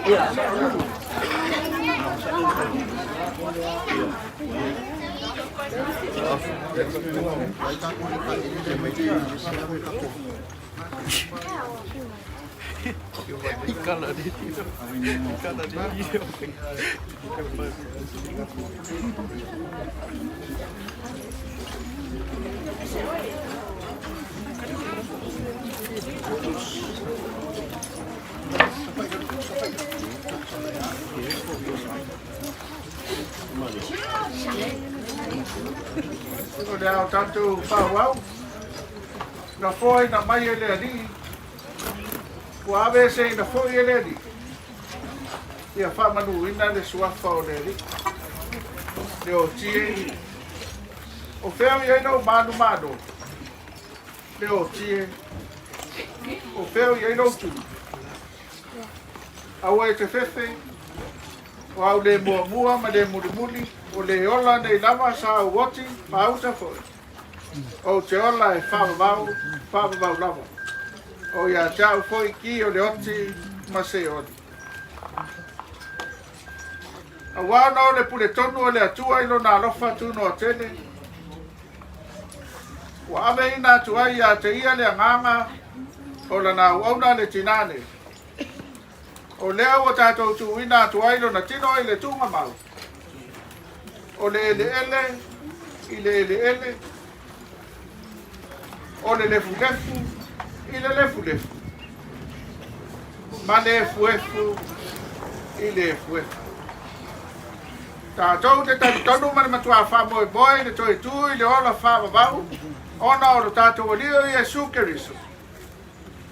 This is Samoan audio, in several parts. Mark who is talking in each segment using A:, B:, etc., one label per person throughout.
A: Ia. O le a o tatou faaauau, na foaina mai e le Alii, ua aveeseina foi e le Alii. Ia faamanuina le suafa o le Alii. Le oti e, o fea o i ai lou manumalo? Le oti e, o fea o i ai lou tuli? Aua e te fefe, o au le muamua ma le mulimuli, o le ola nei lava sa ou oti maauta foi. Ou te ola e faavavau, faavavau lava. O ia te au foi ki o le oti ma se oli. Aua ona o le puletonu o le Atua i lona alofa tunoa tele, ua aveina atu ai ia te ia le agaga o lana auauna le tinā nei. O lea ua tatou tuuina atu ai lona tino i le tuugamau, o le eleele i le eleele, o le lefulefu i le lefulefu, ma le efuefu i le efuefu. Tatou te talitonu ma le matua faamoemoe i le toe tu i le ola faavavau ona o lo tatou Alii o Iesu Keriso,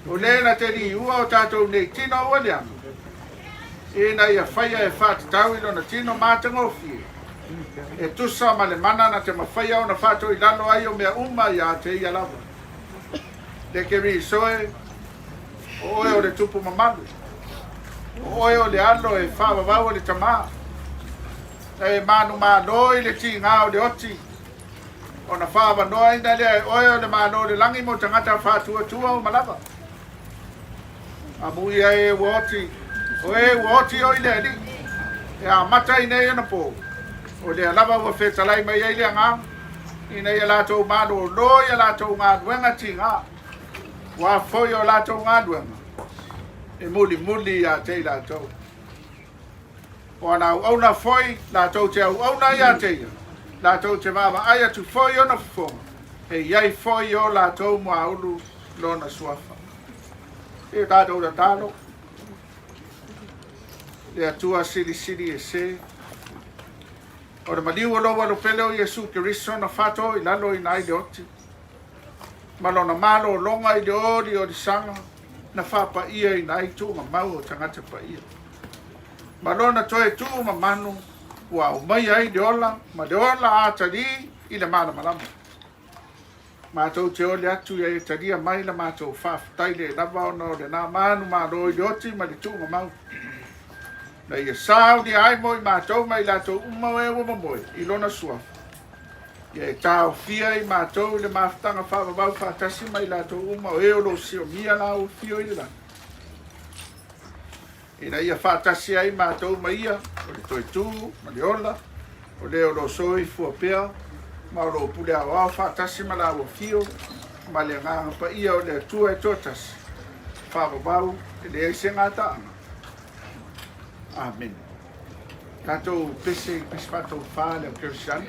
A: o le na te liua o tatou nei tino ua leaga, ina ia faia e faatatau i lona tino matagofie, e tusa ma le mana na te mafaia ona faatoilalo ai o mea uma ia te ia lava. Le Keriso e, o oe o le tupu mamalu, o oe o le alo e faavavau o le tamā, na e manumalo i le tigā o le oti, ona faaavanoaina lea e oe o le Malo o le lagi mo tagata faatuatua uma lava. Amuia e ua oti, o e ua oti o i le Alii, e amata i nei anapo, o lea lava ua fetalai mai ai le agaga, ina ia latou malōlō i a latou galuega tigā, ua foi o latou galuega, e mulimuli ia te i latou. O ana auauna foi, latou te auauna ia te ia, latou te vaavaai atu foi ona fofoga, e i ai foi i o latou muaulu lona suafa. E tatou tatalo, le Atua silisili ese, o le maliu o lou alopele o Iesu Keriso na fato i lalo ina ai le oti, ma lona malōlōga i le oli o le saga na faapaia ina ai tuugamau o tagata paia. Ma lona toe tuu mamanu ua aumai ai le ola ma le ola atalī i le malamalama. Matou te ole atu ia e talia mai la matou faafetai le lava ona o lenā manumalo i le oti ma le tuugamau. Na ia saunia ai mo i matou ma i latou uma o e ua momoe i lona suafa. Ia e taofia i matou i le mafutaga faavavau faatasi ma i latou uma o e o lo o siomia la ua fio i le lagi. Ina ia faatasi ai matou ma ia, o le toe tū ma le ola, o le o lo o soifua pea, ma o lo o pule aoao faatasi ma la ua fio, ma le agaga paia o le Atua e toatasi, faavavau e leai se gataaga. Amene. Tatou pese i pese faataufa le au Kerisiano.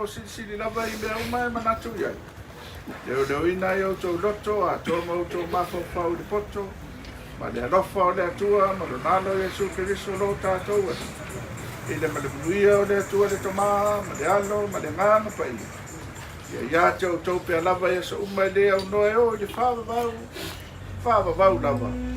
A: silisili lava i mea uma e manatu i ai. Leoleoina ai outou loto atoa ma outou mafaufau i le poto ma le alofa o le Atua ma lona Alo Iesu Keriso lo tatou Alii. I le ma le manuia o le Atua le Tama ma le Alo ma le Agaga Paia, ia ia te outou pea lava i aso uma e le aunoa e oo i le faavavau, faavavau lava. Amene.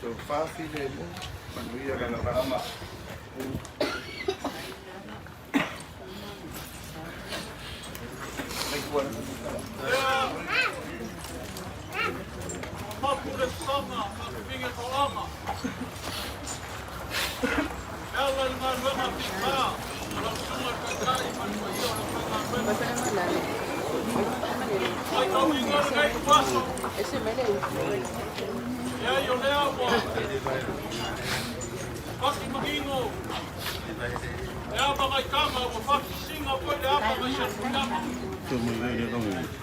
A: Tofa filemu, manuia le lalolagi.
B: Mapu le soga, faapipigi toaga. E ala i le galuega fita a lau susuga i le Taitai ma le paia o le aufaigaluega. Matauina lenei ituaso, leai o lea ua fati manino le ava gaitaga, ua fatisina foi le ava gai Salemuliaga,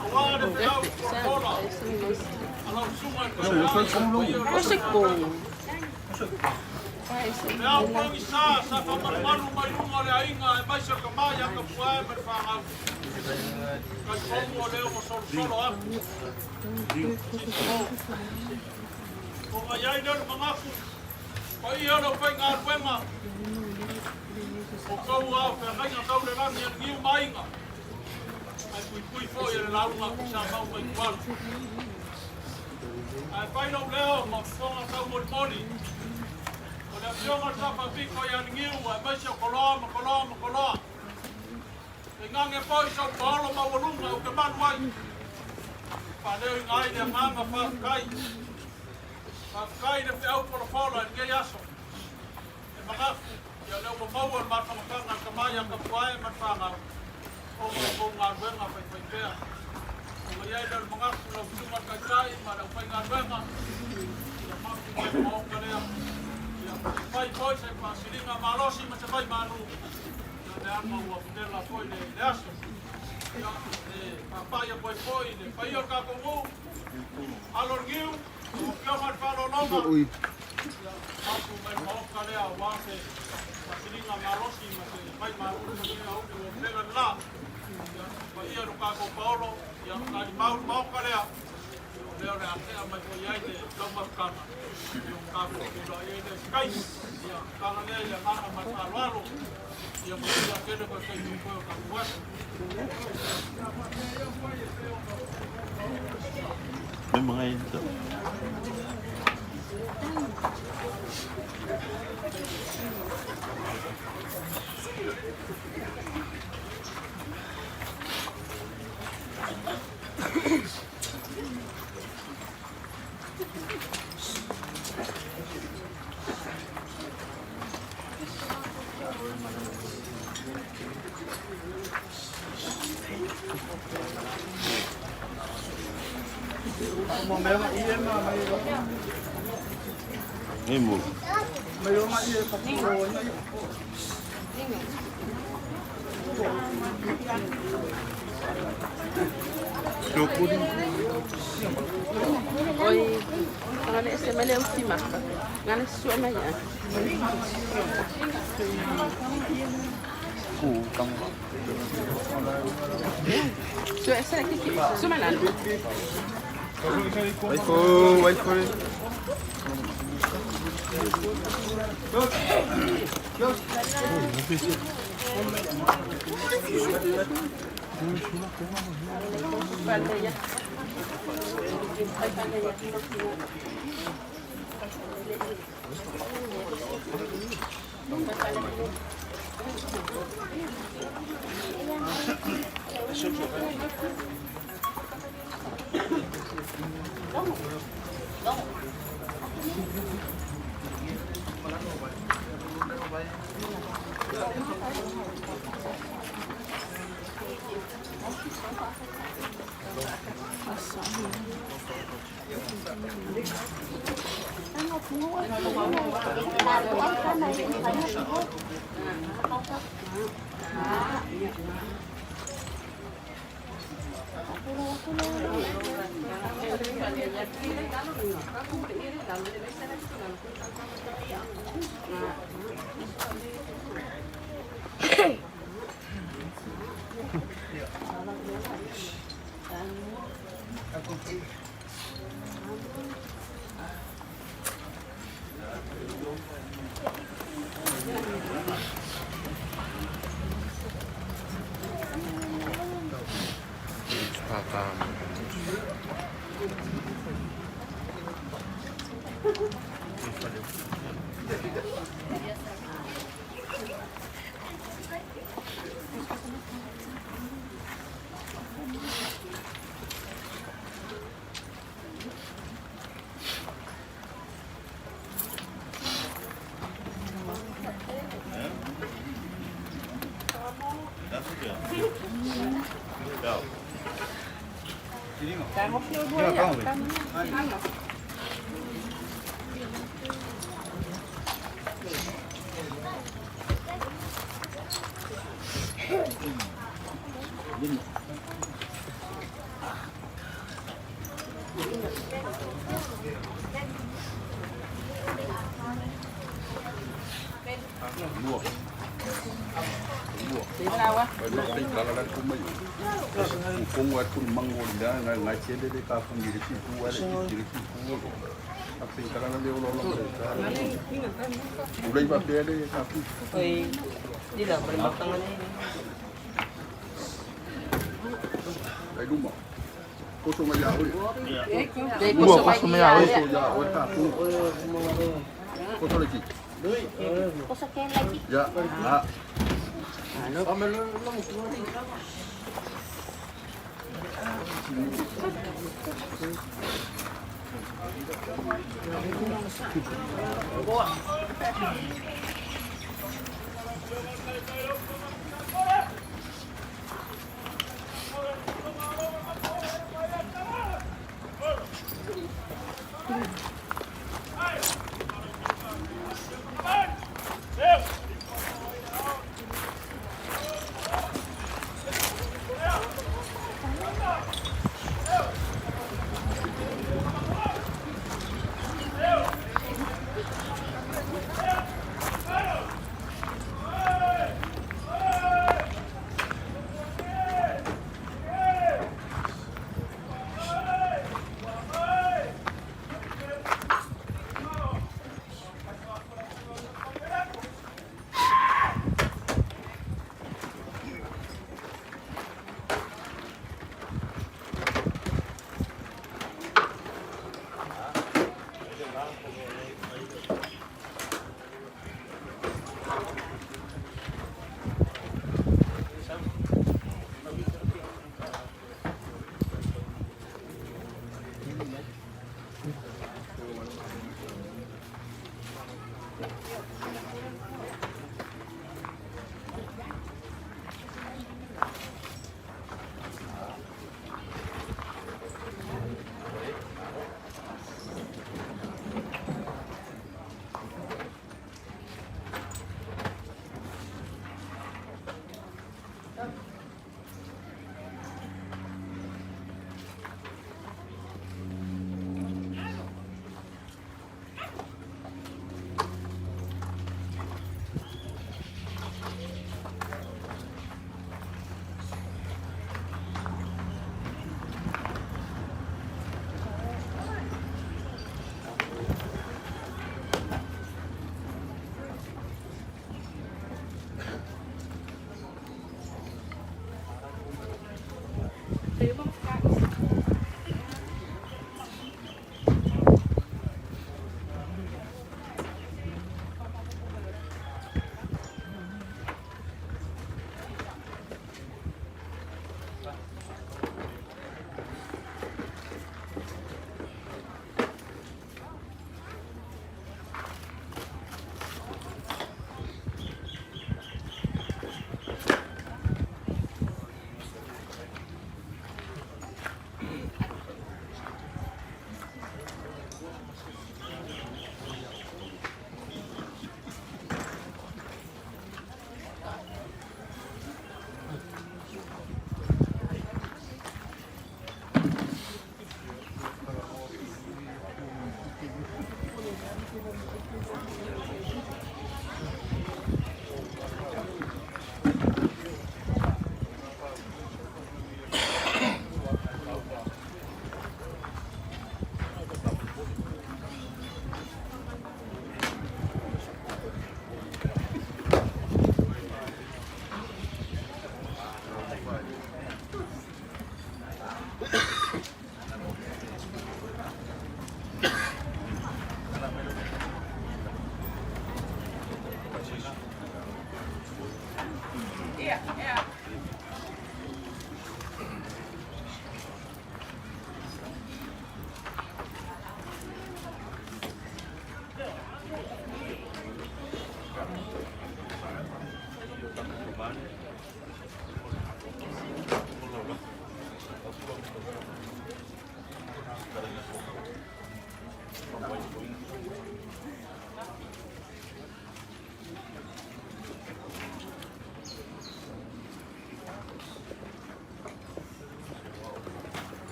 B: aua le feau polapola a lau susuga i le Taitai ma le paia o le aufaigaluega. Le ao pogisa sa faamalumalu mai luga o le aiga aemaise o le tama ia Tapuae ma le fanau. Talitonu o lea ua solosolo atu sisifo. Ona i ai lea o le manatu, paia o le aufaigaluega, o tou ao feagaiga tau le lagi a le niu ma aiga, ae puipui foi e le lauga a Tuisamau mai Tuala. Ae fai lou leo ma fofoga taumolimoli, o le afioga i le Sao Faapito ia Niu aemaise o Koloa ma Koloa ma Koloa. Tainane foi sau paolo maualuga ou te malu ai, faaleoina ai le agaga faafetai. Faafetai i le feau folafola i lenei aso. E manatu, ia lea ua maua le matamataga a le tama ia Tapuae ma le fanau, ona o tou galuega faifaipea. Ona i ai lea o le manatu lau susuga i le Taitai ma le aufaigaluega, ia mapu mai le Maota lea, ia fai foi se faasiliga malosi ma se vaimalu, ia leaga ua petela foi le aso. Ia, e faapai atu ai foi le paia o le tatou nuu, alo le niu, lau afioga i le faaaloaloga, ia mapu mai le Maota lea aua se faasiliga malosi ma se vaimalu foi i lenei aoauli ua petela le la. Ia, paia i lo tatou paolo, ia talimau le Maota lea, o lea o le a tea mai foi ai le taumafataga, ia ua tatou feiloai ai lea i se taimi. Ia, tala lea i le agaga ma le faaaloalo, ia manuia tele toe taimi o toe o tatou aso.
C: May mga ito. Ngay mo. Tokuri.
D: Oi, ngale se mele uti maka. Ngale sua maya.
E: Waifo, waifo.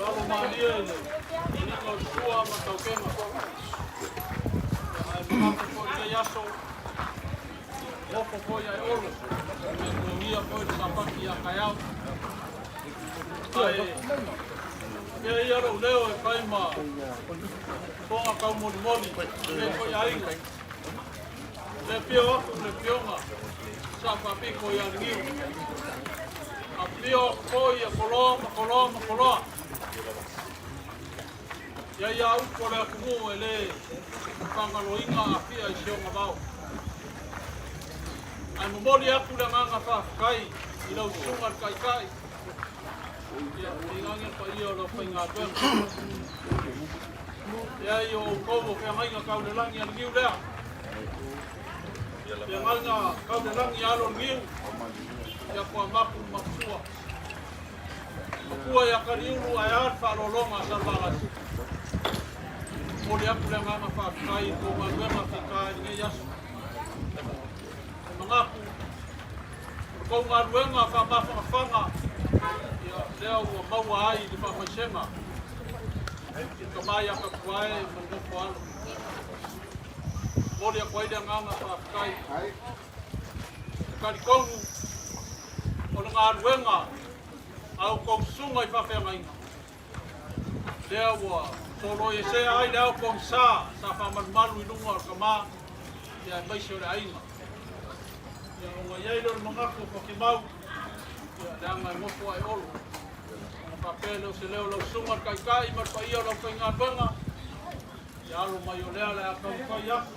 B: Lalo malie le iliga o le sua ma taukega. Ae manatu foi i lenei aso, nofo foi ae olo, e tuagia foi le Sapati ia taeao. Ae pea ia lou leo e fai ma fofoga taumolimoli i lenei foi aiga. Le afio atu i le afioga Sa Faapito ia Niu. Afio atu foi ia Koloa ma Koloa ma Koloa. Ia ia upu o le atunuu e le faagaloina Afia i si ona vao. Ae momoli atu le agaga faafetai i lau susuga i le Taitai, ia tainane le paia o le aufaigaluega. Leai, o outou o feagaiga tau le lagi a le niu lea. Feagaiga tau le lagi a alo o le niu, ia Fuamapu ma Matua. Matua ia Kaliulu ae a le faaaloaloga a Salevalasi. Momoli atu le agaga faafetai i le tou galuega fita i lenei aso. E manatu o le tou galuega faamafanafana ia lea ua maua ai le faamaisega i le tama ia Tatuae ma le nofo alo. Momoli atu ai le agaga faafetai. E talitonu o le galuega a outou susuga i faafeagaiga lea ua soloiesea ai le ao pogisa sa faamalumalu i luga o le tama aemaise o le aiga. Ia, ona i ai lea o le manatu o Fatimau, ia, leaga e nofo ae Olo. Ona faapea lea o se leo o lau susuga i le Taitai ma le paia o le aufaigaluega, ia alo mai o lea o le a taumafai atu.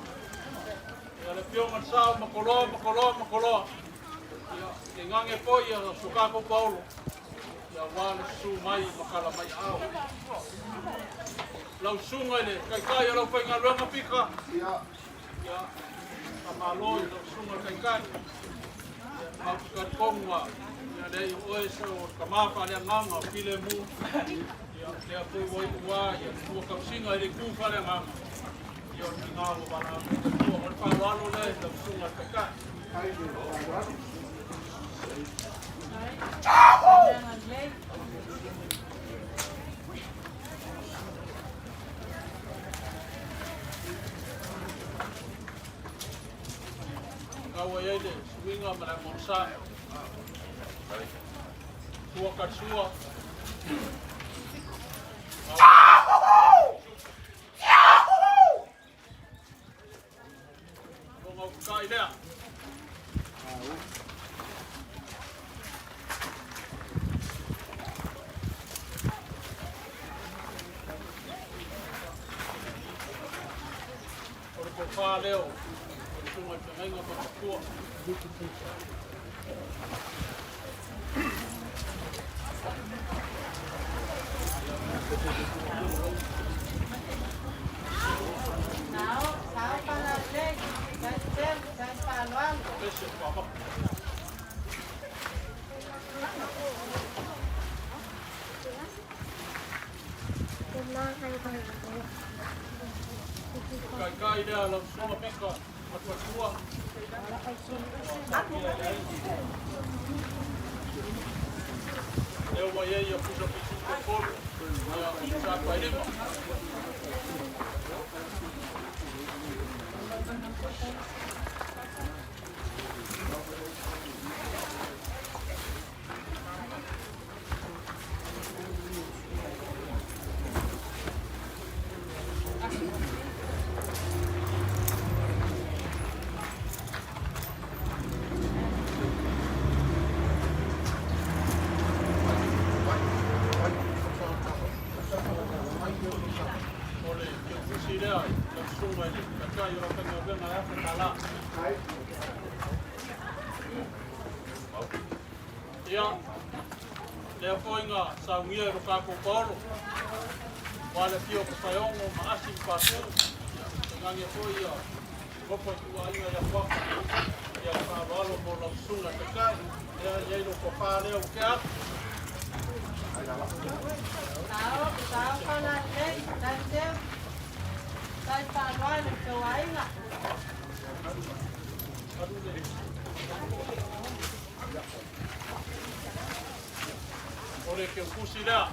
B: Ia, le afioga i le Sao ma Koloa ma Koloa ma Koloa, ia, tainane foi ia so tatou paolo, ia aua le susu mai ma tala mai aao. Lau susuga i le Taitai o le aufaigaluega Pita, ia, faamalo i lau susuga i le Taitai, ia, matou te talitonu lava, ia leai o oe so o le tama faaleagaga o filemu, ia, lea foi ua iu lava ia le tua tausiga i le itu faaleagaga, ia o le tina ua valaau mai le Atua. O le faaaloalo lea i lau susuga i le Taitai. Tau ai ai le suiga ma le amogasa. Sua ka sua. Longa utukai lea. O le tofa lea o le susuga i le feagaiga ma le matua. Ese o Kaikai lea lau susuga Pika ma Tuatua. Lea ua i ai ia pusa pisu pe tolu, ia pusa atu ai lima. O le teufusi lea i lau susuga i le Taitai o lau faigaluega e $1,000. Ia, lea foi na saunia e lo tatou paolo, aua le afio o Papaiogo ma Asi ma Patu, ia, tainane foi ia nofo a ituaiga ia Fuata, ia le faaaloalo mo lau susuga i le Taitai, lea e i ai lou tofa lea ua tea atu. O le keufusi lea.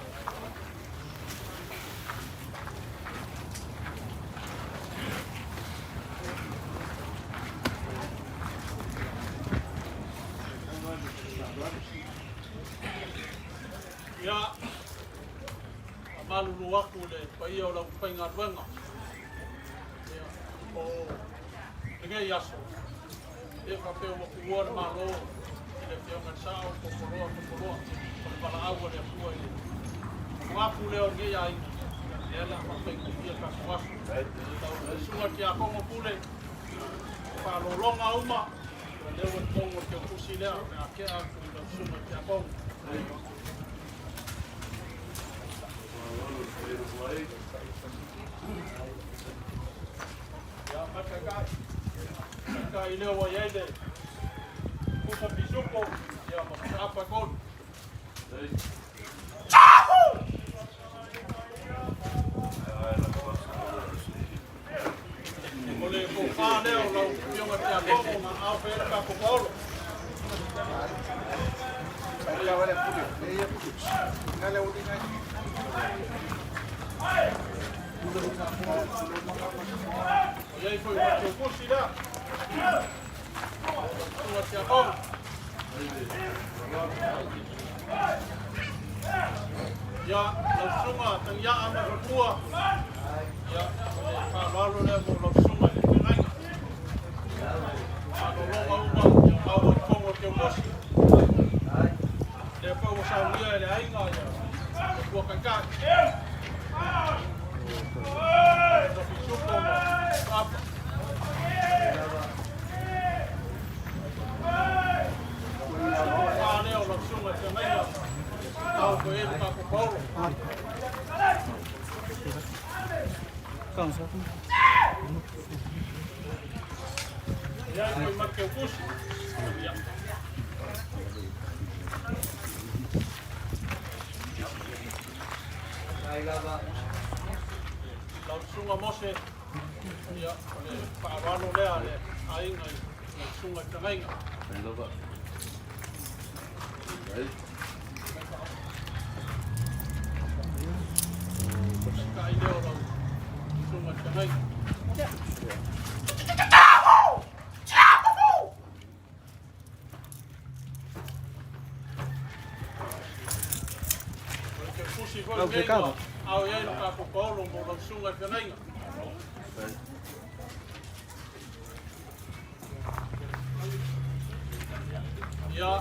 B: Ia, faamalulu atu i le paia o le aufaigaluega. Ia, o lenei aso, e faapea ua tuua le Malo i le Afioga i le Sao, Topoloa, Topoloa, o le valaau a le Atua i le manatu lea o lenei aiga, lea o le a faafaigofie le tatou aso. Le Susuga i le Tiakono Pule, faalologa uma, lea ua i totonu o le teutusi lea, o le a tea atu i lau Susuga i le Tiakono. Ia, mai taitai. Taitai lea ua i ai le pusa pisupo, ia ma pusa apa e tolu. O le tofa lea o lau Afioga i le Tiakono na aao pea le tatou paolo. O i ai foi ma teufusi lea. Susuga i le Tiakono. Ia, lau susuga Tagiaa ma le faletua. Ia, o le faaaloalo lea mo lau susuga i le feagaiga. Malologa uma, ia maua. Keukosi. Lea foi ua saunia e le aiga ia le tua taitai. O pisupo ma papa. Tofa lea o lau susuga i feagaiga, ao foi ai le tatou Paolo. Ia foi ma le Keukusi. Ia. Lau susuga Mose, ia, o le faaaloalo lea a le aiga i lau susuga i feagaiga. Taitai lea o lau susuga i feagaiga. O le Keukusi foi lenei ua ao i ai lo tatou paolo mo lau susuga i feagaiga. Ia,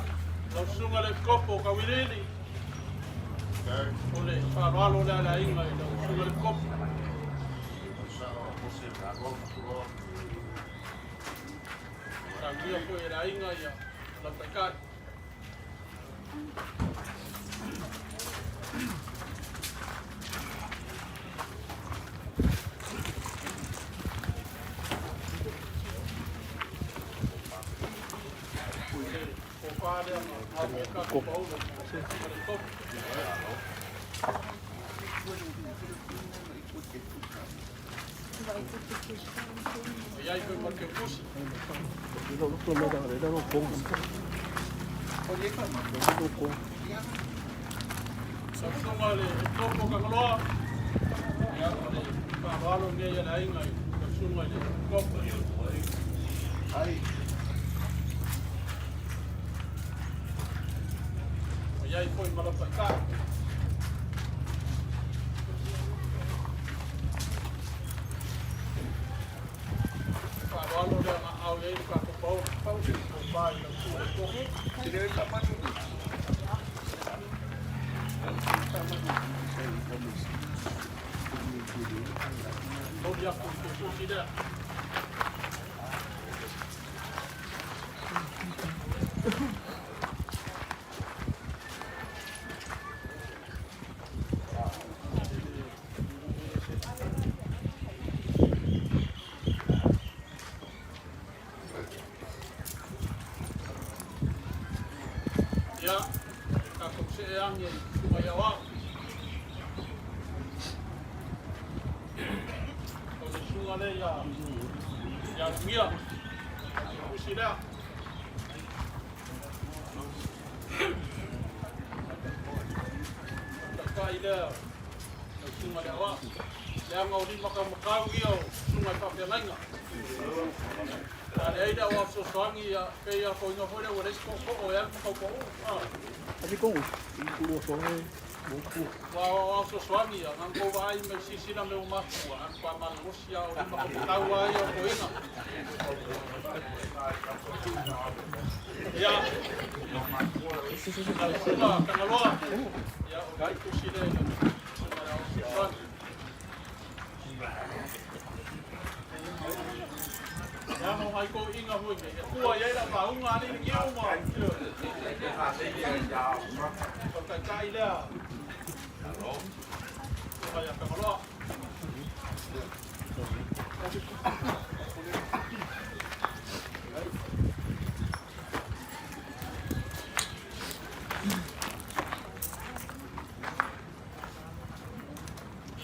B: lau susuga le Epikopo o Tauiliili, o le faaaloalo lea a le aiga i lau susuga le Epikopo. Saunia foi e le aiga ia lau taitai. O le tofa lea na ao i ai le tatou paolo mo lau susuga le Epikopo. O i ai foi ma le Keukusi. Lau susuga le Epikopo o Tagaloa, ia, o le faaaloalo lenei a le aiga i lau susuga i le Epikopo. O i ai foi ma lau taitai. Faaaloalo lea na ao i ai le tatou paolo. Tofa i lau susuga i le Epikopo. Momoli atu i le Keukusi lea. Ia, tatou see age i susuga i aoao. O le susuga lea ia ia Lugia, Keukusi lea. Taitai lea lau susuga i le aoao. Leaga o lima taumatau ia o susuga i faafeagaiga. A leai le aoao fesoasoani, ia, pei a toina foi lea ua leai se tootoo e alu ma taupau. Ua aoao fesoasoani ia, na tou vaai mai silasila mai ua mafua, a matua malolosi lava o lima taumatau lava ia o toeaiina. Ia, lau susuga Tagaloa, ia, o le tusi lea i lau susuga i le aoao fesoasoani. Leaga o nai toeaiina foi nei, e tua i ai lau lauga a alii le niu ma o le taitai lea, susuga ia Tagaloa.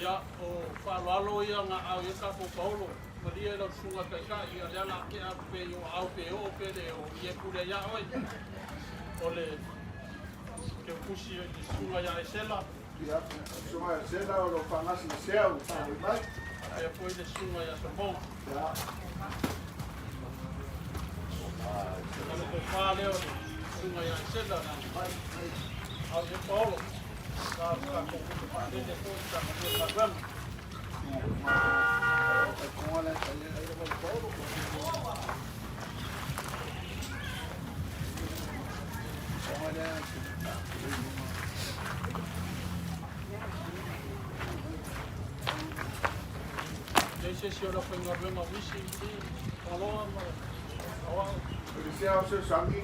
B: Ia, o faaaloalo ia na ao i ai tatou paolo, malie lau susuga taitai, ia lea la tea atu pe i o aao pe oo pe le o i e pule ia oe. O le Keukusi i le susuga ia Esela.
A: Ia, susuga Esela o lo faagasi i sea ua faafoi mai.
B: Faapea foi le susuga ia Samoga.
A: Ia.
B: O le tofa lea o le susuga ia Esela na ao i ai paolo. Sa o tatou faalele foi i sa galuega. se isi o le aufaigaluega o nisi i Fagaloa ma le Aoao. O le a fesoasoani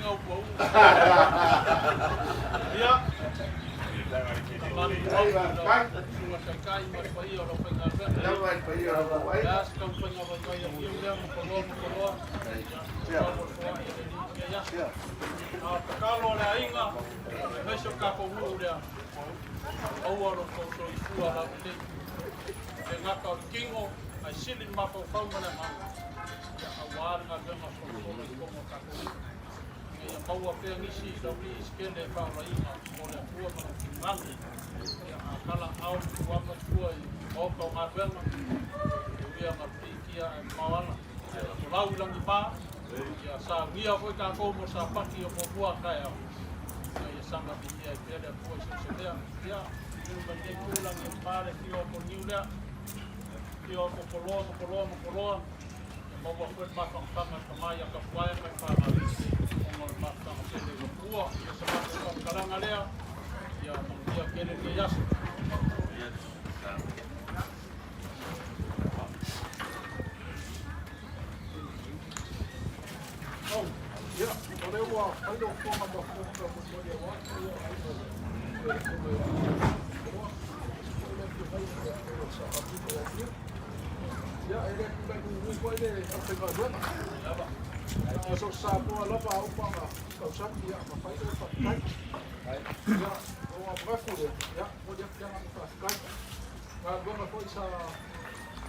B: ua uma. Ia, faamalo i lau Susuga Taitai ma le paia o le aufaigaluega. O le a se taumafaiga vaivai a Niu lea ma Koloa ma Koloa, ia, tau o le foai e le Alii i lenei aso. A o le tatalo a le aiga, aemaise o le tatou nuu lea, maua lo outou soifua laulelei. E le gata o le tino, ae sili le mafaufau ma le agaga, ia, aua le galuega solosolo i totonu o le tatou nuu, ina ia maua pea nisi laulii se tele e faaolaina mo le Atua ma Lona finagalo. Ia, a tala aao ma tuama i tua i maota o galuega, e ui lava ina piitia ae mamao ala, ae folau i lagima, ia saunia foi tatou mo le Sapati o muamua a taeao, ina ia saga viia ai pea le Atua i so o se mea. Ia, liliu mai lenei itu, lagi e mama le afio atu o le niu lea, afio atu o Koloa ma Koloa ma Koloa, Ia maua foi le mafanafana i le tama ia Tapuae ma le fanau ona o le mafutaga tele i Atua. Ia se matou faamatalaga lea, ia manuia tele lenei aso.
A: Ia, o lea ua fai le ofoga ma fofoga taumolimoli aua le paia o aiga i le afioga ia Koloa, aemaise foi le afio mai o le afioga i le Sao Faapito o Apia. Ia, e le tulai lulu foi le aufaigaluega. A so o se Samoa lava a uma ona tausami, ia, ma fai le faafetai. Ia, o manatu lea, ia, momoli atu le agaga faafetai. Galuega foi sa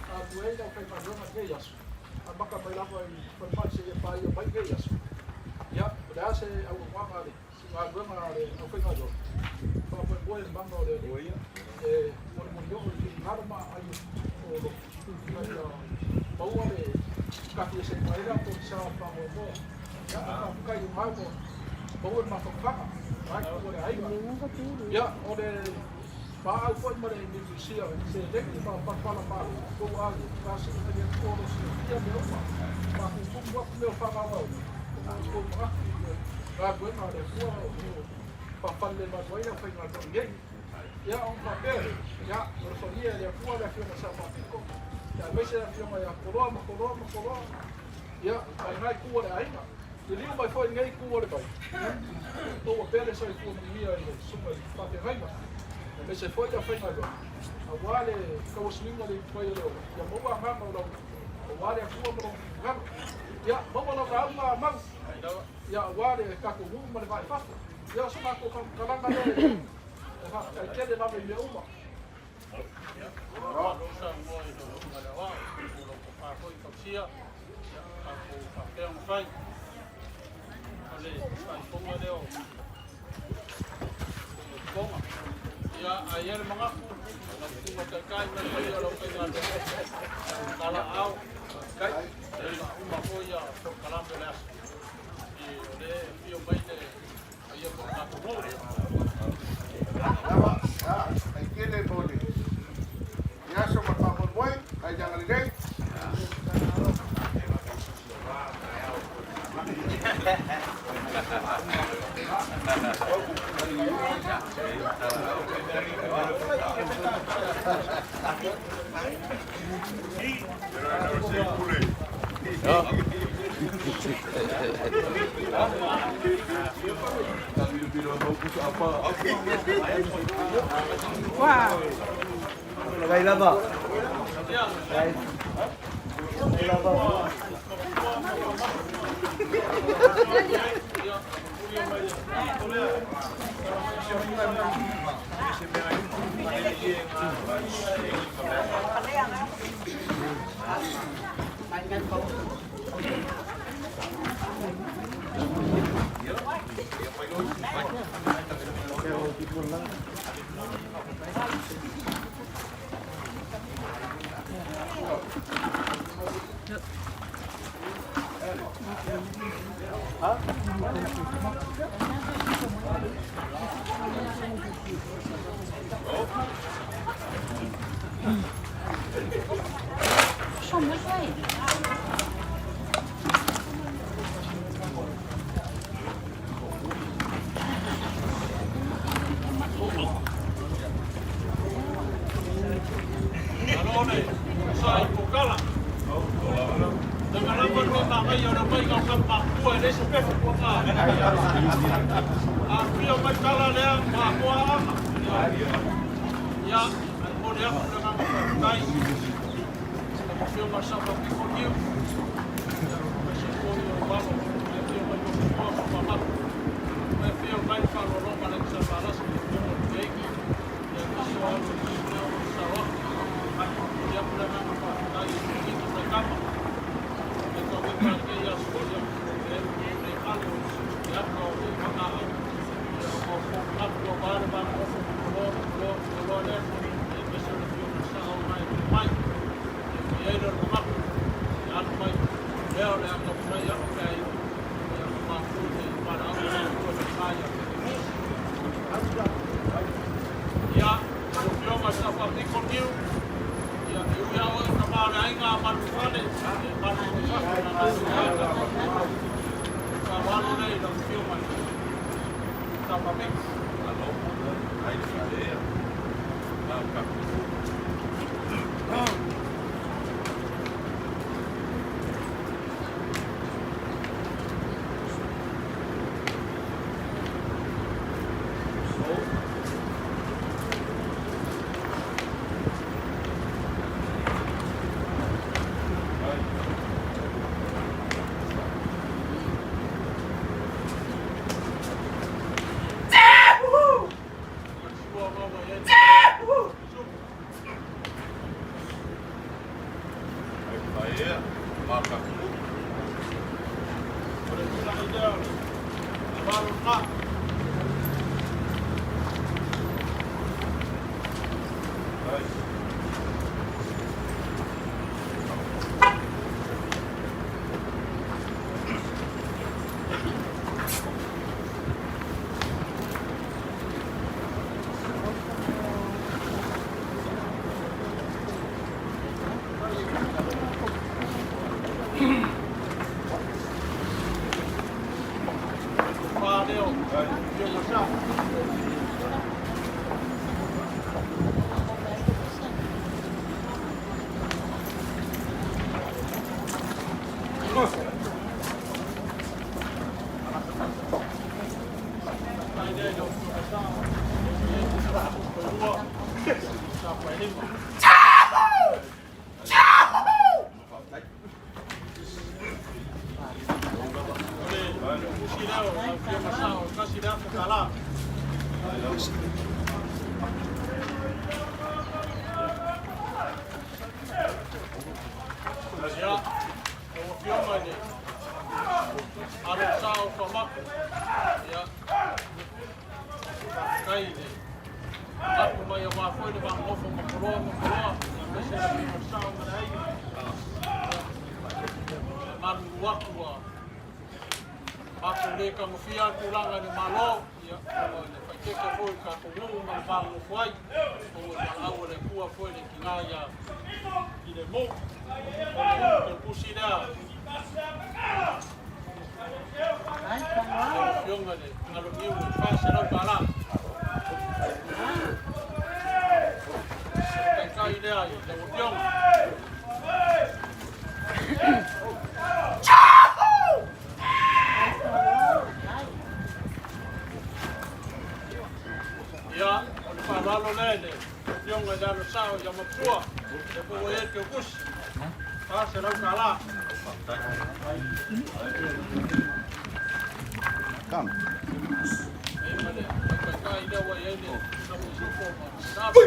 A: galulue ai le aufaigaluega i lenei aso, amata mai lava i falemai seia paia mai lenei aso. Ia, o le a se auaunaga a le galuega a le aufaigaluega, faamoemoe i le mana o le Alii e molimoli oo i finagalo ma aai o lo ina ia maua le kafi e seua ai le pogisa o le faamoemoe. Ia, ae faafetai i lena ua maua le mafaufauga, lena itu o le aiga. Ia, o le paau foi ma le miusiusia i seleni ma palapala malo, tou aiga, sa sii mai le Atua o lo o silafia mea uma, ma tutumu atu mea o faagaogaoga, ona o tou manatu i le galuega a le Atua o lo o faafalelemalu ai le aufaigaluega nei. Ia, ona faapea lea, ia, alofagia e le Atua le Afioga ia Safaapito, aemaise le Afioga ia Koloa ma Koloa ma Koloa, ia, ma lena itu o le aiga. Liliu mai foi i lenei itu o le vai, ia, maua pea le soifua manuia i le susuga i le faafeagaiga, aemaise foi le aufaigaluega, aua le tauasuina o le ipuvai o le ola, ia maua agaga o lau, aua le Atua ma lona finagalo. Ia, maua lau lauga mau, ia, aua le tatou nuu ma le va i fafo. Ia, o se matou faamatalaga lea e faafetai tele lava i mea uma.
B: Malo saunoa i lau Afioga i le Aoao mo lau tofa foi tausia, ia tatou faapea ona fai. O le faaifoga lea o fofoga. Ia, ae i ai le manatu, lau Susuga Taitai ma le paia o le aufaigaluega, tala aao, faafetai. Ia faauma foi ia polokalame o le aso. O lea e afio mai le paia o le tatou nuu.
A: Lava, ai tele mo le aso ma le faamoemoe, ai le agalelei.
B: Afio mai tala lea ma hoa anga. Ia, ai mole aku le nganga whakatai. Lau afioga i le Sao Faapito Niu, ia, aemaise foi o Malo, e afio mai Motumoa ma Pamaku, e afio mai le faaaloaloga a le Aiga Sa Valasi, le afioga i le Keiki, ia, aemaise o alo o Niu lea ua sao atu. Momoli atu le agaga faafetai i le alii ma tama, e tauipa i lenei aso, ia, e le ale o le ata o le vagaau, ia, ona o foumanatu aua le va nonofo ma Koloa ma Koloa ma Koloa lea, ia, aemaise o le afioga i le Sao na e afio mai. Ia, ona i ai lea o le manatu, ia alu mai lea o le a taumafai atu pe a iu, ia, ona matou i le valaau a le Atua e faigā ia te Ia, lau Afioga i le Sao Faapito Niu, ia, e ui lava oe o tama o le aiga a Malufale, ia, e malu foi i fafo i lana isi aiga. Faaaloalo lea i lau Afioga i le Sao Faapito. O le tulaga lea o le valo lena. Tofa lea o Afioga Sa. Faafetai lea i lau Afioga Sa. Lua, sa paelima. O le tusi lea o lau Afioga Sa o le $1,000. Ia, lau Afioga i le Alo Sa o Famaku, ia, faafetai i le manatu mai aua foi le va nonofo ma Koloa ma Koloa, ia, aemaise le Afioga i le Sao ma le Aiga. Ia, e malulu atu ua matou le tagofia le tulaga i le Malo, ia, ona o le faaeteete foi i le tatou nuu ma le va nonofo ai, ona o le valaau a le Atua foi le tina ia Filemu. O le tusi lea lau Afioga i le Alo Niu e $400. O le taitai lea i lau Afioga. Ia, o le faaaloalo lea i le Afioga i le Alo Sao ia Matua, lea foi ua i ai le teutusi, $400. Ai ma le taitai lea ua i ai le Samoisupo ma Sabo.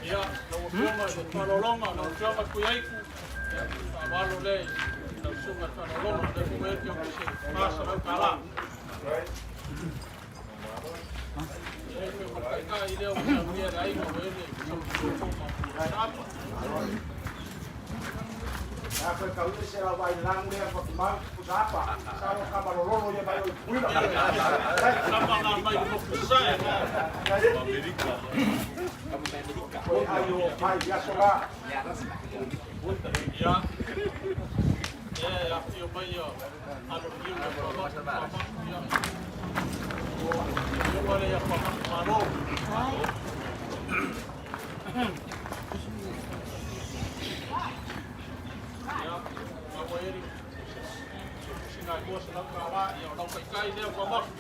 B: Ia, lau Afioga i le Faaaloaloga, lau Afioga Tuiaiku, ia, faaaloalo lea i lau Susuga i le Faaaloaloga, lea foi ua i ai le teutusi e $400. E ai foi ma le taitai lea ua saunia e le aiga ua i ai le Samoisupo ma Sabo. Tama ngā mai le moku sae. Ia, e afio mai ia Alo Niu ia Pamaku, Pamaku, ia. Afioga lea ia Pamaku Malo. i ai se tusiga e $200, ia o lau taitai lea Fuamafu.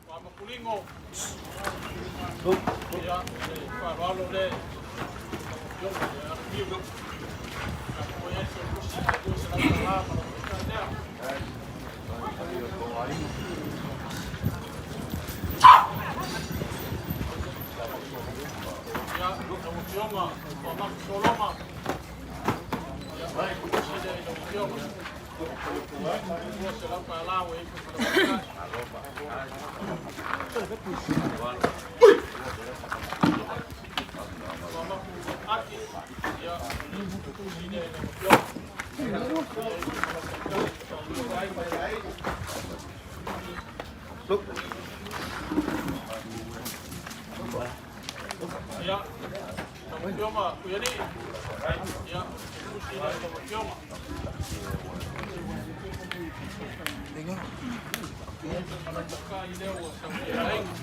B: Fuamafuligo, ia le faaaloalo lea i lau Afioga ia Alaniu. Ia ua i ai se tusiga e $200 ma lau taitai lea. Ia, lau Afioga Fuamafu Sologa, ia, o le tusi lea i lau Afioga. $200 ua i ai foi ma lau taitai. Fuamafu Aki, ia, o le tusi lea i lau Afioga. Ua i ai foi ma lau taitai e tusa ai. Ia, lau Afioga Tuialii, ia, o le tusi lea i lau Afioga. Ma lau taitai lea ua saunia e aiga.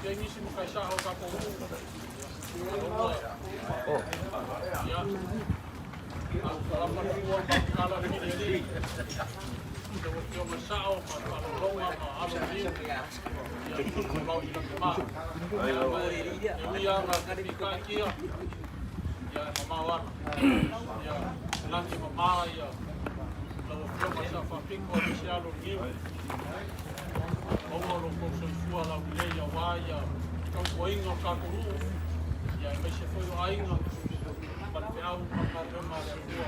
B: Ia nisi ma kaisaʻo o tatou nuu. Ia, alufalama le fua ma kala le filialii. Lau Afioga Sao ma Faalologa ma alo liu. Ia, lau i lagi ma. E ui lava na fitaitia, ia e mamao ana. Ia, lagi mama ia lau Afioga Sa Faapito aemaise alo liu. Maua lo tou soifua laulelei aua ia tautuaina o le tatou nuu, ia aemaise foi o aiga ma le feau ma le galuega a le Atua ua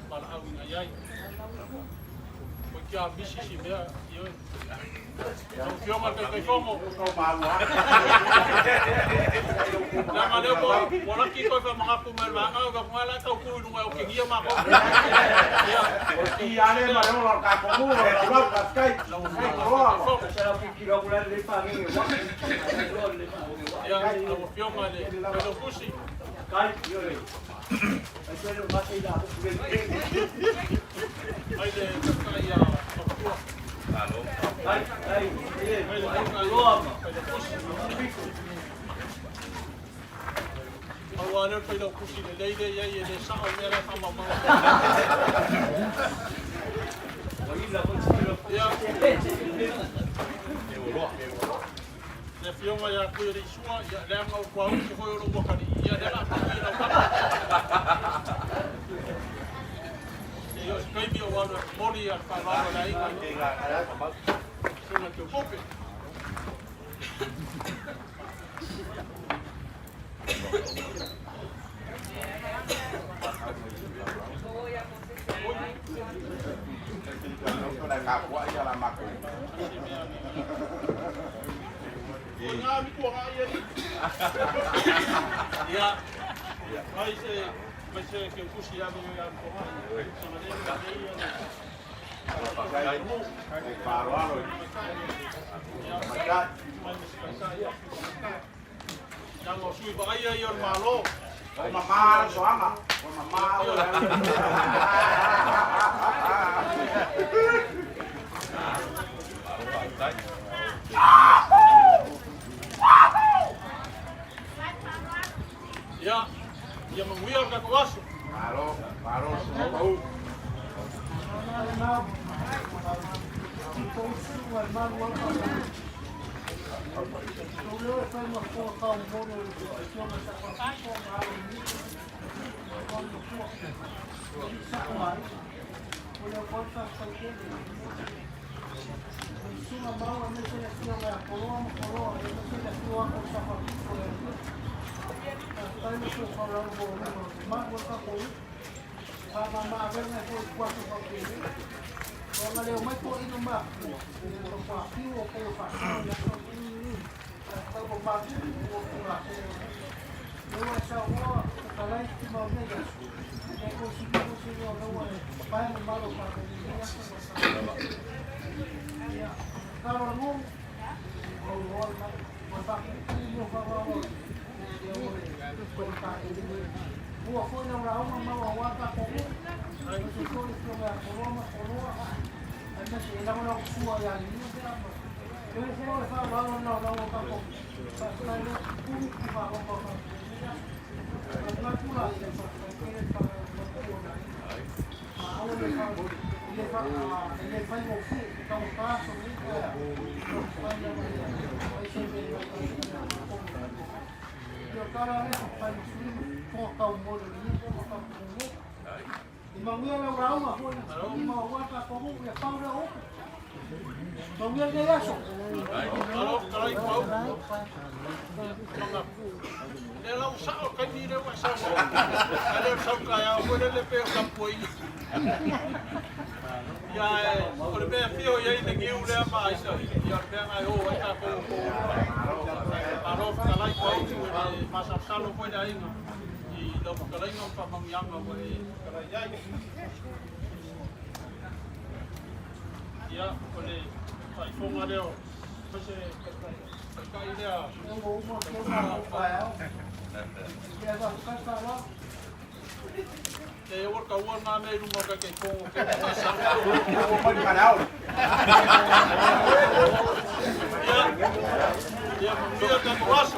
B: valaauina i ai. Toeitiiti lava misi si mea, ioe. Lau Afioga i le Taitaifono, leaga lea ua laki toe faamanatu mai e le vaega, ua avatu o la e tau tu i luga e otegia matou. Ia, lau Afioga i le Taitaifono. Ia, lau Afioga i le Failautusi. Mai le taitai ia Tautua. Mai le taitai Failautusi. Pau lava lea o le Failautusi lelei lea i ai e le sao le mea la e faamaumau. Ia, le Afioga ia Tuialeisua, ia leaga o tuauti foi o lou atalii, ia lea o le a pau i lau tama. Ia, o se taimi ou alu e momoli le faaaloalo a le aiga i le Susuga i le Teutupe. Ia, mai se mai se keukusi ave i ia Leaga o sui vaaia ia o le Malo.
A: O mama le soaga. O mama o le.
B: Ia, ia manuia le tatou aso.
A: Malo, malo, pau.
B: Malo fetalai Pau. Lea la ua sao le taimi lea ua e saunoa ai. Ae le o le sau taeao foi lele pei o tapuaiga. Ia ae o le mea e afio i ai le niu lea ma aisa, ia o le mea lena e o ai tatou o Malo fetalai Pau, e masalosalo foi le aiga i lau fetalaiga ma faamanuiaga ua e fetalai ai. Ia, o le faaifoga lea o se taitai lea. E ua taua na mea i luma o Taitaifono o ke Ia, ia manuia tatou aso.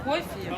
D: Oi, filho.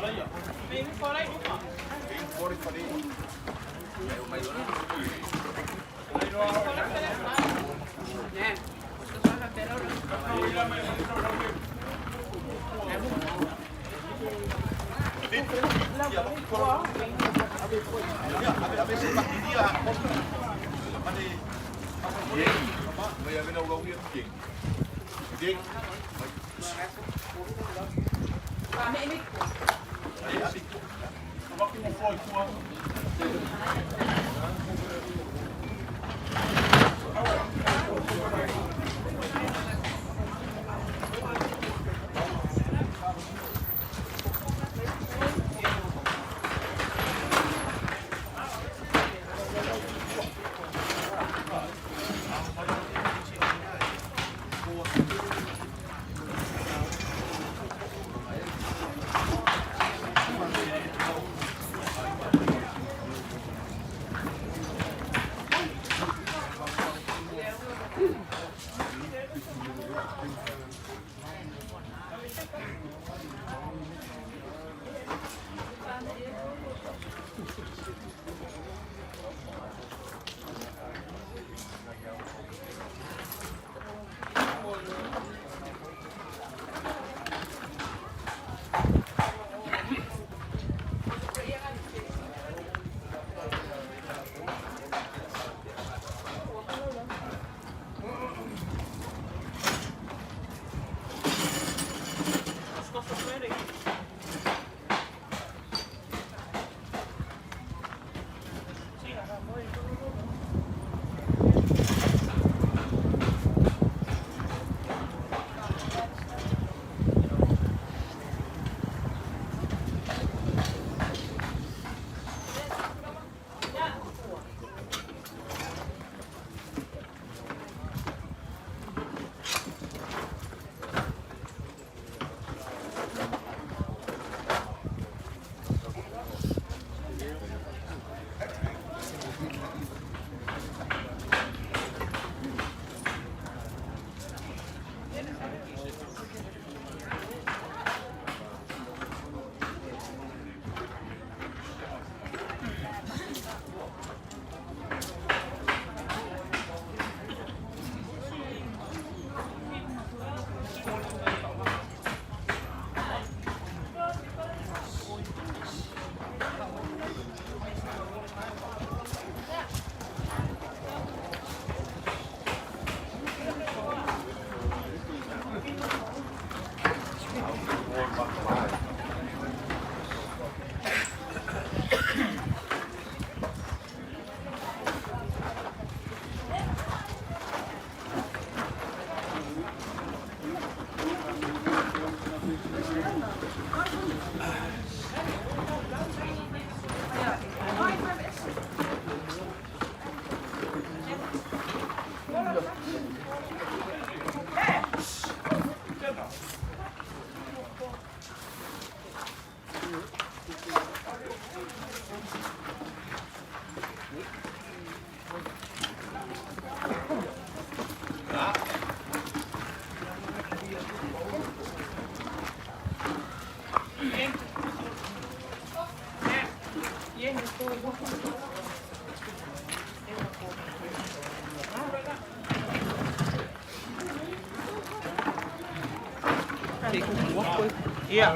D: Ia.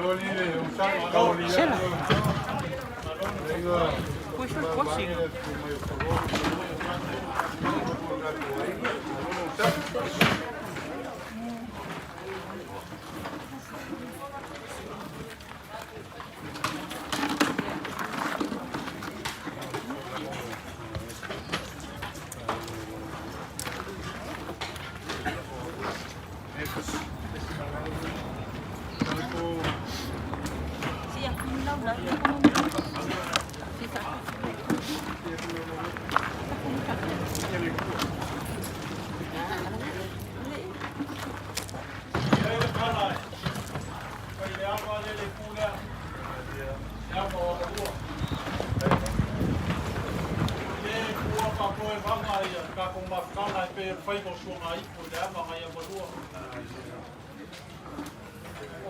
D: Sela. Pui foi quasi.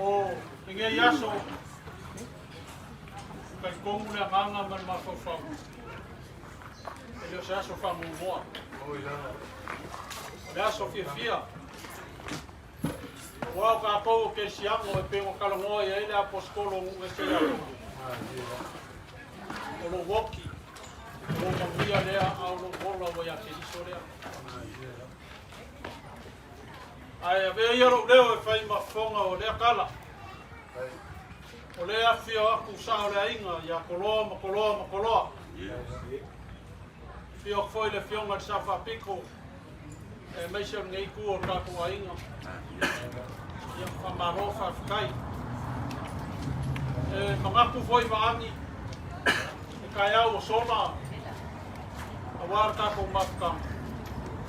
B: O lenei aso, talitonu le agaga ma le mafaufau, e le o se aso faamuamua. O le aso fiafia, aua o tatou o kerisiano e pei ona talanoa i ai le aposetolo o nuu ese ia Atoto. O lou oti, o lou manuia lea, a o lou ola ua ia Keriso lea. Ae avea ia lou leo e fai ma fofoga o lea tala. O lea afifio atu sao o le aiga ia Koloa ma Koloa ma Koloa. Afio atu foi le afioga i le Sao Faapito aemaise o lenei itu o le tatou aiga. Ia, faamalo faafetai. E manatu foi Vaani le taeao ua sola aua le tatou mafutaga,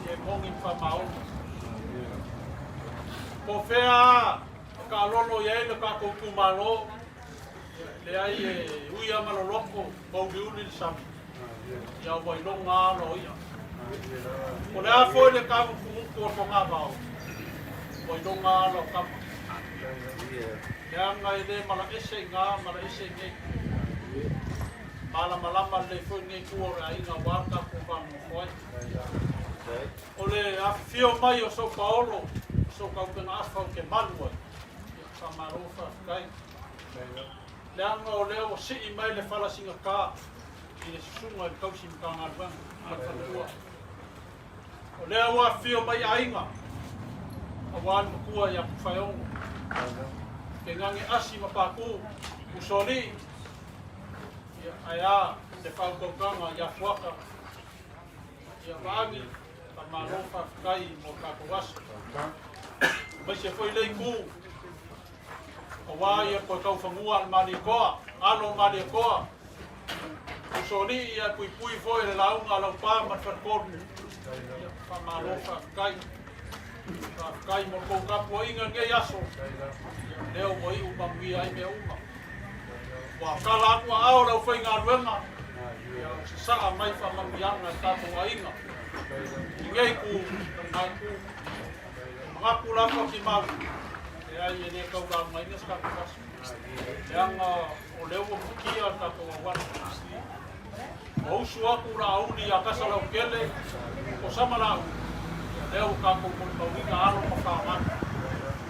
B: ia e moni ma faamaoni. Po o fea lava e taalolo i ai le tatou itumalo, leai e ui lava ma loloto, mauliuli le sami, ia ua iloga lava ala o i'a. Po o le a foi le tagutugutu o le togavao, ua iloga lava ala o tama. Leaga e le malaese i ina, malaese i inei. Malamalama lelei foi lenei itu o le aiga aua le tatou va nonofo ai. O le afifio mai o sou paolo, o sou taupenaafa ou te malu ai, ia faamalo faafetai. Leaga o lea ua sii mai le fala sigata i le susuga i le tausi Matagaluega ma le faletua. O lea ua afifio mai aiga, aua le matua ia Tufaeono, Kenane Asi ma Patu, Usoalii, ia, ae a le faautautaga ia Fuata, ia Vaagi, faamalo faafetai mo tatou aso. Aemaise foi le itu, aua ia toe taufanua a le Malietoa, alo o Malietoa, Usoalii ia puipui foi le lauga a Laupa ma le Faletolu. Ia, faamalo faafetai. Faafetai mo le tou tapuaiga i lenei aso. Ia, lea ua iu manuia ai mea uma. Ua tala atu aao le aufaigaluega, ia ua sasaa mai faamanuiaga i le tatou aiga. I lenei itu ma lena itu. E manatu la Fuatimau, leai e le tau laugaina se tatou aso. Leaga o lea ua mutia le tatou auala. Ua usu atu Laauli ia Kasalautele o Samalauli, ia lea ua tatou molimauina alo ma fanau.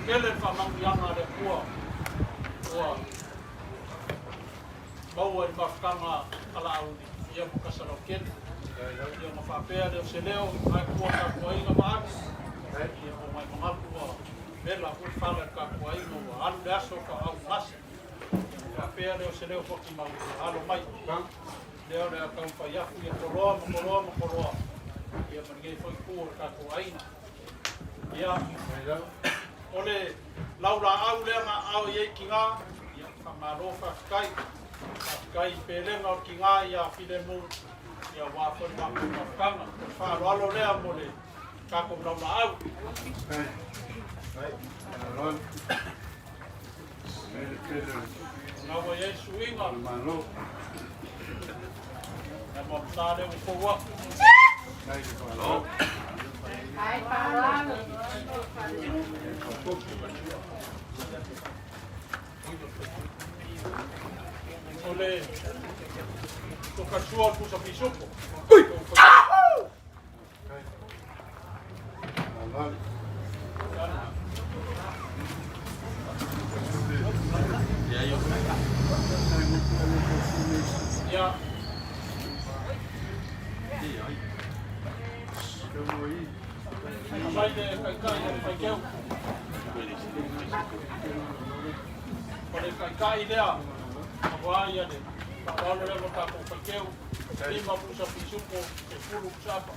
B: Tele le faamanuiaga a le Atua ua maua i le mafutaga a Laauli ia ma Kasalautele. Ia ona faapea lea o se leo i tua tatou aiga ma Agi, ia ona e manatu ua vela foi le fala i le tatou aiga ua alu le aso faaugase. Faapea lea o se leo foki mau alo mai. Lea o le a taumafai atu ia Koloa ma Koloa ma Koloa ia ma lenei foi itu o le tatou aiga. Ia, o le laulaau lea na aao i ai tina, ia, faamalo faafetai. Faafetai i pelega o le tina ia Filemu, ia aua foi le matou mafutaga. O le faaaloalo lea mo le tatou laulaau. Na ua i ai suiga. Na mo ta le ua fou aku. O le Ua kasua le pusa pisupo. Ia. Mai le taitai a le Faiteu. O le taitai lea, aua ia le faaaloalo lea mo tatou Faiteu, 5 pusa pisupo, 10 pusa apa.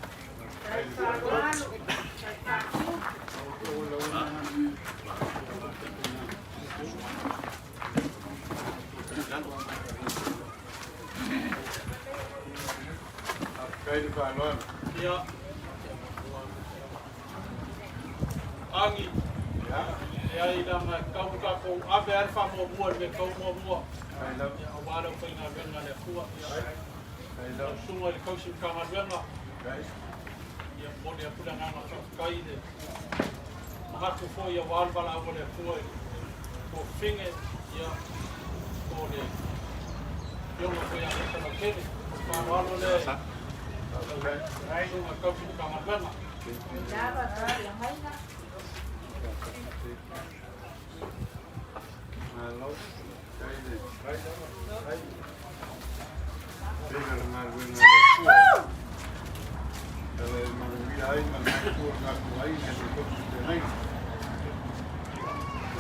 B: Ia. Agi. Leai leaga e tatau ona tatou ave lava le faamuamua i le mea e tatau ona muamua. Ia, aua le aufaigaluega a le Atua. Ia, lau susuga i le tausi Matagaluega, ia momoli atu le agaga faafetai i le manatu foi aua le valaau a le Atua i le tuafafine, ia, po o le Afioga foi ia Lesa Lautele. O le faaaloalo lea i lau susuga i le tausi Matagaluega.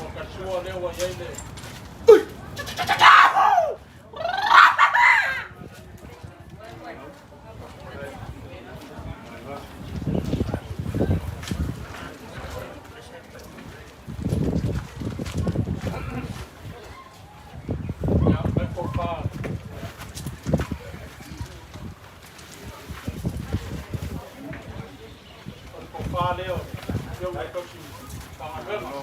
B: Ua kasua lea ua i ai le Ia, mai tofa. O le tofa lea o le Afioga i le Tausi Matagaluega.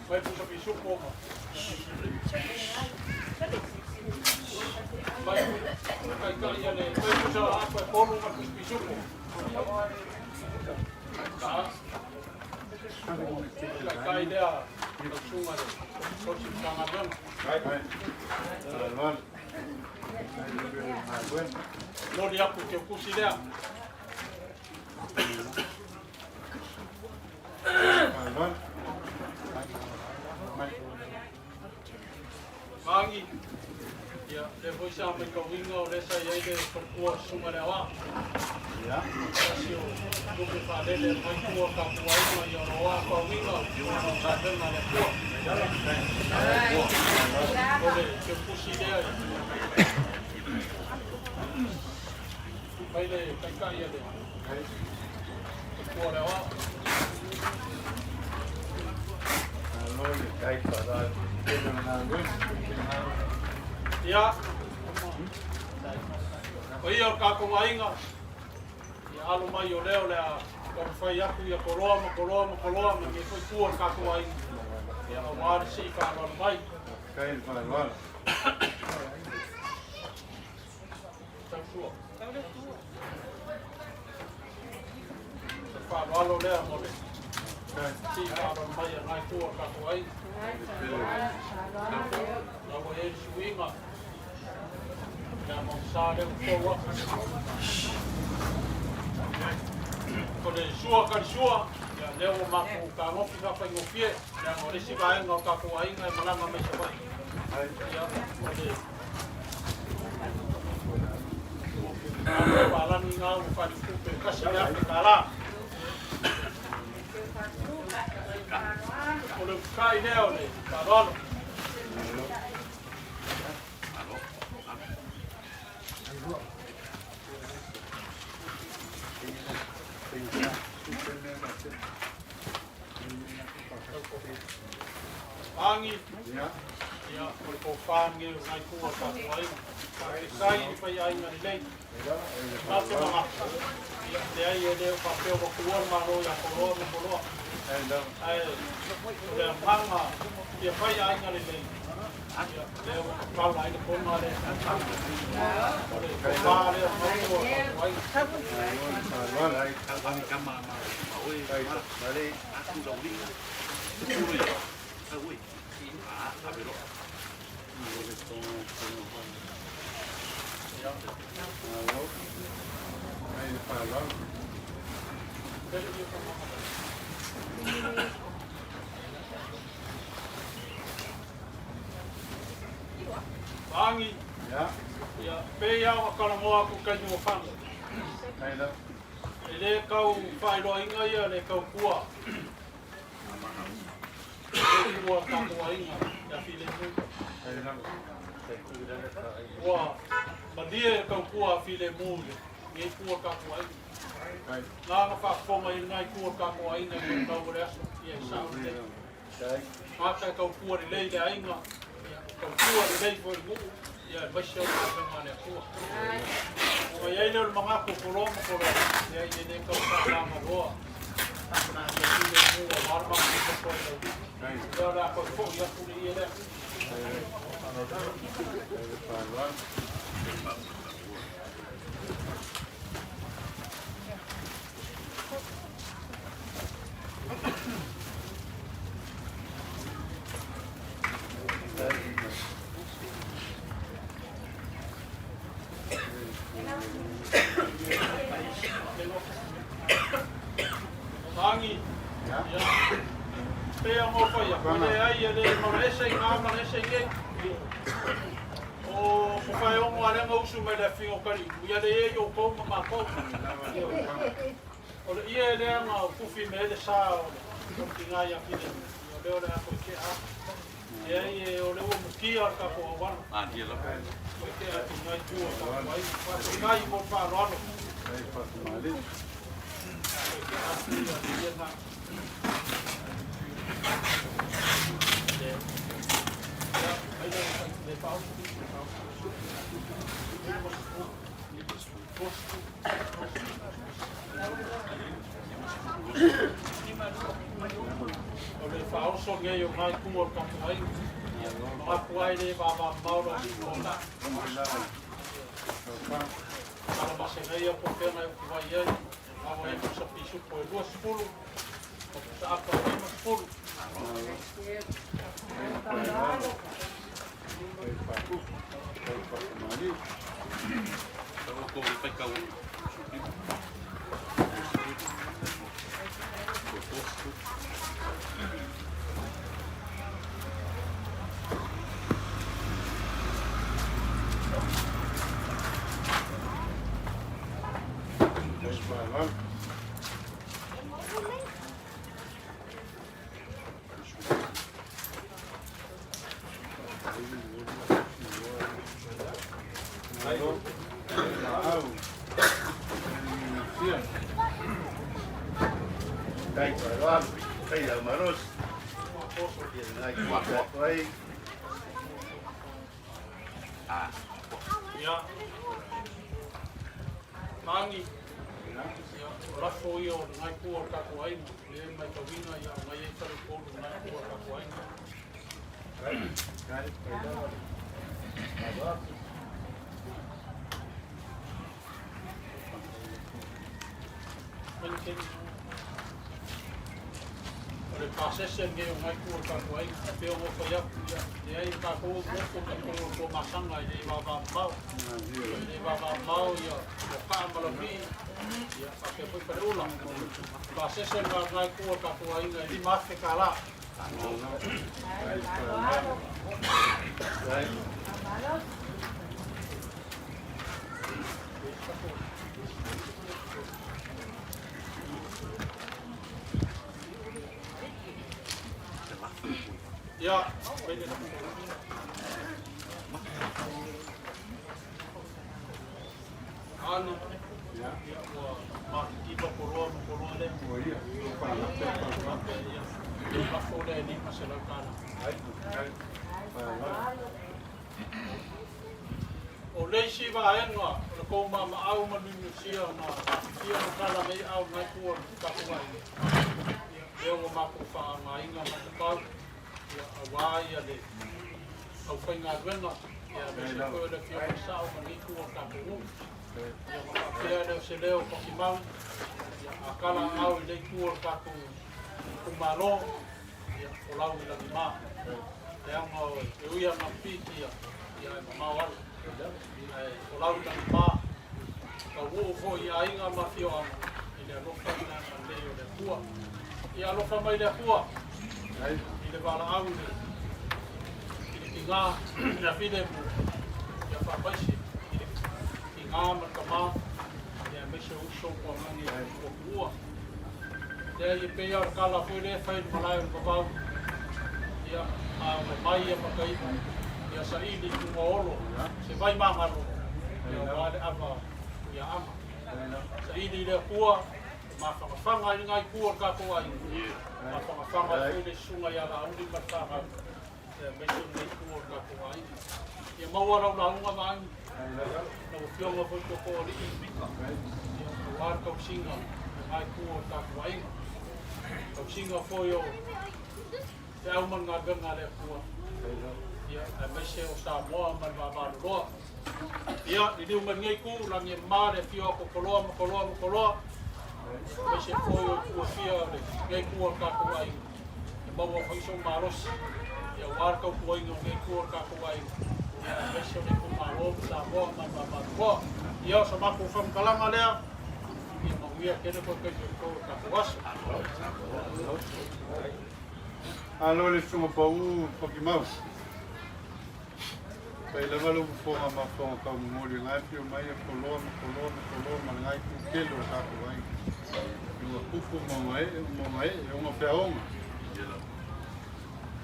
B: Mai pusa pisupo ma. Mai taitai a le mai pusa apa e tolu ma pusa pisupo. Taitai lea lau susuga i le Tausi Matagaluega. Loli atu i Teukusi lea. Magi, ia, lea foi sa matauina o lea sa i ai le faletua o Susuga i le Aoao. Tasi o tupe faalele a lenei itu o le tatou aiga, ia o lo o aoaoina ona o galuega a le Atua. O le teutusi lea mai le taitai a le faletua o le Aoao. Ia, o ia o le tatou aiga, Ia alo mai o lea o le a taumafai atu ia Koloa ma Koloa ma Koloa ma lenei foi itu o le tatou aiga, ia aua le sii faaaloalo mai. Tautua. Se faaaloalo lea mo le sii faaaloalo mai a lena itu o le tatou aiga. La ua i ai le suiga. Ia ma sa lea ua fou atu. O le sua ka le sua, ia lea ua matou fetagofi faafaigofie, leaga o le isi vaega o tatou aiga e malaga mai Savaii. Ia, o le palagi na ua faaletupe $1,000. O le utukai lea o le faaaloalo. Agi, ia, o le tofa lenei o lena itu o le tatou aiga. Faafetai i le faiaiga lelei. Na te manatu, ia, leai e le o faapea ua tuua le Malo ia Koloa ma Koloa. Ae o le agaga ia faiaiga lelei. Ia, lea ua tatala ai le kona lea. O le tofa lea o nai kua tatou aiga. Agi, ia, pei lava ona talanoa atu i taimi ua fano. E le tau faailoaina ia le tautua e tua tatou aiga ia Filemu. Ua malie le tautua a Filemu i lenei itu o le tatou aiga. Na ona faafofoga i lena itu o le tatou aiga i le tau o le aso, ia e sao lelei. Tagata e tautua lelei i le aiga, ia, tautua lelei foi i le nuu, ia aemaise o galuega a le Atua. Ona i ai lea o le manatu o Koloa ma Koloa, ia e le tau faalagaloa ia filemu aua le matou nofo ai lau Ia o le a toe foi atu le ie lea. Agi, ia, pei ona ou fai atu, e leai, e le malaese i gā, malaese i nei. O Tofaeono a lea na usu mai le afiga o Kali'u, ia le i ai outou ma matou. O le ie lea na tufi mai ai le sa o le tina ia Filemu, ia o lea o le a toe tea atu. Leai, o lea ua mutia le tatou auala. Toe tea atu i lena itu o le tatou aiga. Faafetai mo le faaaloalo. Toe tea atu ia le ie lena. Ia, ai le le faaoso. O le faaoso lenei o lena itu o le tatou aiga. Manatu lava e le vavamamao lau toatau. Talamasegaia po o fea na e utuvai ai. Lava ai pusa pisupo e 20, ma pusa apa e 50. Ia. Magi, ia, o lafo ia o lenai itu o le tatou aiga, lea e matauina ia aumai ai faleupolu i lenai itu o le tatou aiga. Mai le taimi. O le pasese lenei o lenai itu o le tatou aiga, e pei ona ou fai atu, ia, leai o tatou o nofo totonu o le Tuamasaga e le vavamamao. E le vavamamao ia Mokaa ma Laulii, ia faapea foi Faleula. Pasese lena o lena itu o le tatou aiga e $5,000. Ia, mai le Anu, ia, ua matitiva koloa ma koloa lea. Ia, lafo lea e $500. O le isi vaega o le tou maamaau ma nusinusia na fia matala nei ao nai tua o le tatou aiga, ia, lea ua matou faaaogaina matatau, ia, aua ia le aufaigaluega, aemaise foi o le Afioga i le Sao ma lenei itu o le tatou nuu. Ia ona faapea lea o se leo patimau, ia a tala aao i lea itu o le tatou itumalo, ia folau i lagima. Leaga e ui lava ina piitia, ia ae mamao alu. Ae folau i lagima, tauuu foi i aiga ma afioaga i le alofa ma le agalelei o le Atua. Ia alofa mai le Atua i le valaau i le i le tiga ia Filemu, ia faamaise i le tiga ma le tama, ia aemaise o uso ma toagagi ua tuua. Leai, e pei lava o le tala foi lea e fai i le malae o le vavau, ia, a omai ia Mataiva, ia saili i luga o Olo se vai magalo, ia aua le ava i Aana. Saili i le Atua, e mafanafana ai lena itu o le tatou aiga, mafanafana ai foi le susuga ia Laauli ma le fanau, ia aemaise o lenei itu o le tatou aiga. Ia maua lau lauga Vaani, lau Afioga foi Tootooalii, ia aua le tausiga o lena itu o le tatou aiga. Tausiga foi o feau ma le galuega a le Atua, ia aemaise o Samoa ma le vaavaaloloa. Ia, liliu mai lenei itu, lagi e mama le afio a Kokoloa ma Koloa ma Koloa, aemaise foi o itu e fia o lenei itu o le tatou aiga. E maua foi sou malosi aua le tautuaina o lenei itu o le tatou aiga, aemaise o le itumalo ma Samoa ma le vaavaaloloa. Ia, o sa matou faamatalaga lea, ia manuia tele toe taimi o totoe o le tatou aso.
E: Malo le susuga pau Pokimau. Pai lava lou fofoga ma fofoga taumomoli ngai afio mai e koloa ma koloa ma koloa ma lengai itu tele o le tatou aiga. I ua tupu ma ona ee ma ona ee ona feaoga.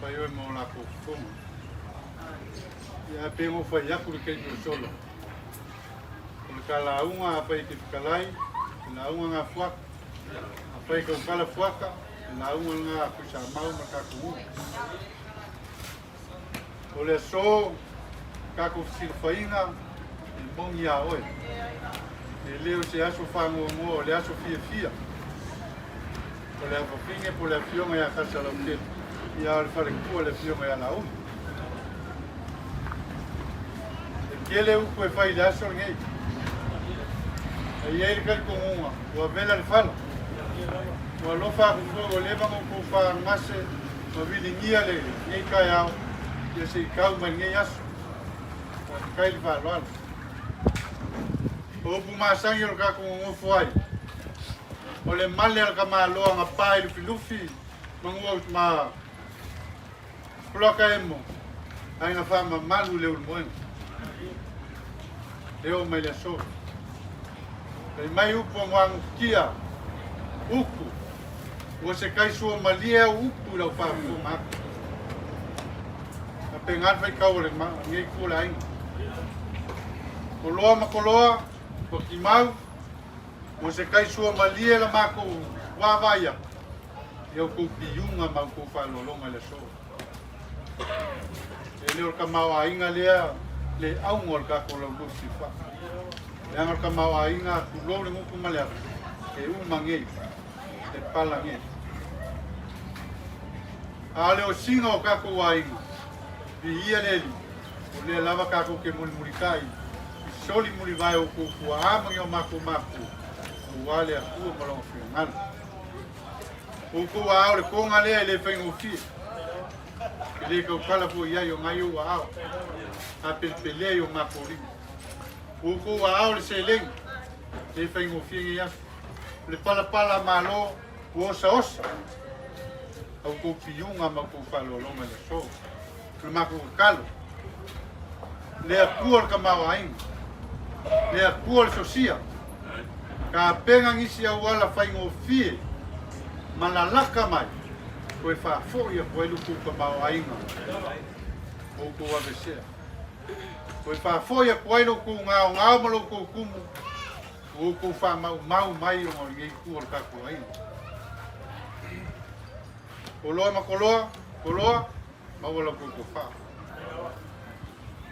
E: Fai oe ma o latou fofoga. Ia ae pei ona ou fai atu le taimi ua sola. O le ta lauga afai e te fetalai, e lauga ngā fuata. Afai e tautala fuata, e lauga lena a Tuisamau ma le tatou nuu. O le aso tatou fesilafaiga e moni iā oe. E le o se aso faanoanoa, o le aso fiafia. O le afafine po o le afioga ia Kasalautele, ia o le faletua le afioga ia Laauli. E tele upu e fai i le aso lenei. E i ai le talitonuga, ua vela le fala. Ua alofa atu foi ua leva ona outou fagase ma viligia lenei taeao, ia se i tau mai lenei aso. Faafetai le faaaloalo. O upu masani o le tatou nonofo ai, o le male a le tamaloa na pa i Lufilufi manua ma Poloaka emo ae na faamamalu i le ulumoega. E oo mai le aso. Fai mai upu a Muagututia, Upu, ua se kai sua malie au upu i lau faafofoga atu. Faapena le faitau a lenei itu o le aiga. Koloa ma koloa, ua timau, ua se kai sua malie la matou vaavaai atu i a outou piuga ma outou faaaloaloga i le aso. E le o le tamaoaiga lea le auga o le tatou laulusi fa. Leaga o le tamaoaiga, tulou le gutu ma le afi, e uma nei, e pala nei. A o le osiga o tatou aiga, viia le Alii, o lea lava tatou te mulimulitai i soli mulivae o outou tuaa ma ni o matou matua, aua le Atua ma Lona finagalo. O outou aao le toga lea e le faigofie. E le tautala foi i ai o nai ou aao. A pelepelea i o matou lima. O outou aao le seleni. E le faigofie nei aso. O le palapala a Malo ua osaosa. A outou piuga ma outou faaaloaloga i le aso. O le matou tatalo. Le Atua o le tamaoaiga. Le Atua o le sosia. Tapena nisi auala faigofie ma lalaka mai toe faafoi atu ai lo outou tamaoaiga o outou avesea. Toe faafoi atu ai lo outou gaogao ma lo outou tumu ua outou faamaumau mai ona o lenei itu o le tatou aiga. Koloa ma koloa, koloa, maua la outou tofa.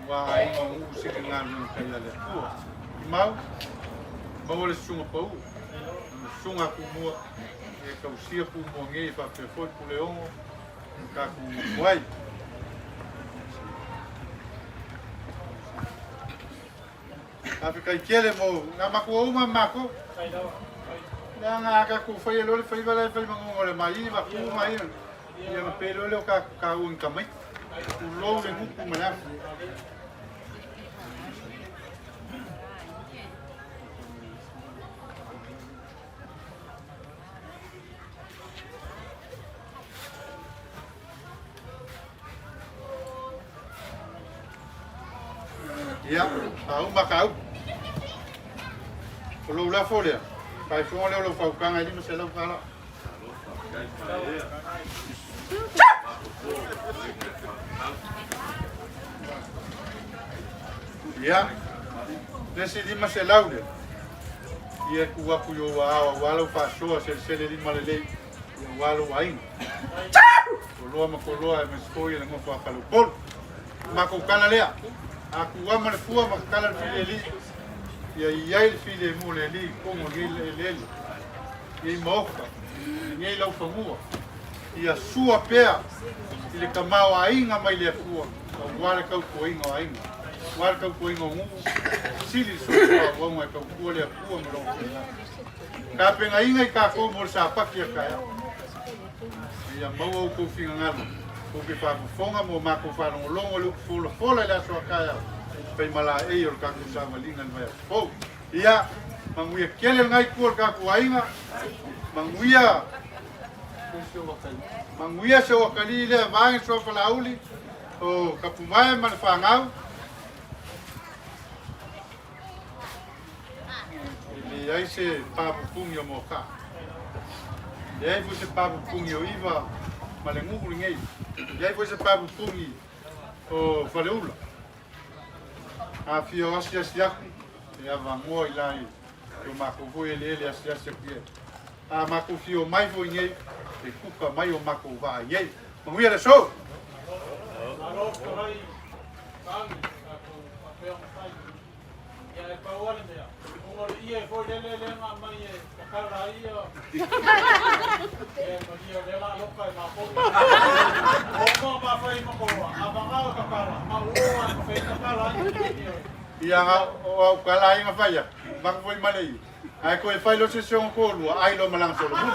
E: Ua aiga o nuu sili galuega fai a le Atua. Mau, maua le susuga pau, le susuga a Tumua, e tausia Tumua nei e faapea foi Puleono ma tatou nofo ai. Faafetai tele mo na matua uma ma matou. Leaga a tatou faia loa le faiva la e fai magogo le mai ma ku mai. Ia ma pe loa lea o tatou taua ni tamaiti. Tulou le gutu ma le afi. Ia, a uma ka upu. O lou lafo lea, faaifoga lea o lau fautuaga e $500. Ia, le isi 500 lea, ia e tuu atu i ou aao aua lau faasoa selesele lima lelei, ia aua lou aiga. Koloa ma koloa aemaise foi le nofo a Faleupolu. O matou tala lea, a tuuama le fua ma tatala le filialii, ia i ai le filemu o le Alii i totonu o lenei eleele, lenei maota, lenei laufanua, ia sua pea i le tamaoaiga mai le Atua aua le tautuaina o aiga, aua le tautuaina o nuu, sili le soifua auauna e tautua le Atua ma Lona finagalo. Tapenaina i tatou mo le Sapati a taeao. Ia maua outou finagalo tou te faafofoga ma o matou faalogologo i le upu folafola i le aso a taeao, fai ma laei o le tatou savaliga i le vaiaso fou. Ia, manuia tele lena itu o le tatou aiga, manuia manuia se atalii lea vae le suafa Laauli o Tapuvae ma le fanau. E leai se papupugi o Moakaa. E leai foi se papupugi o Iva ma le nuu lenei. E leai foi se papupugi o Faleula. A fia o asiasi atu, e avanoa i la i o matou foi eleele e asiasi atu i ai. A matou fia omai foi nei, e kuka mai o matou vaa i ai. Manuia le aso!
B: Malo fetalai Tagi, tatou faapea ona fai. Ia e pau lava le mea, ona o le ie foi lele lea na aumai e tatala ai ia ia malie o lea o le a loka e matou. O ma fai ma koloa, a vagao e tatala, ma uo e ma fai tatala ai.
E: Ia na o au kala ai na fai atu, maku foi ma le ie. Ae toe fai loa se isi ona toalua, ai loa ma lana solomuli.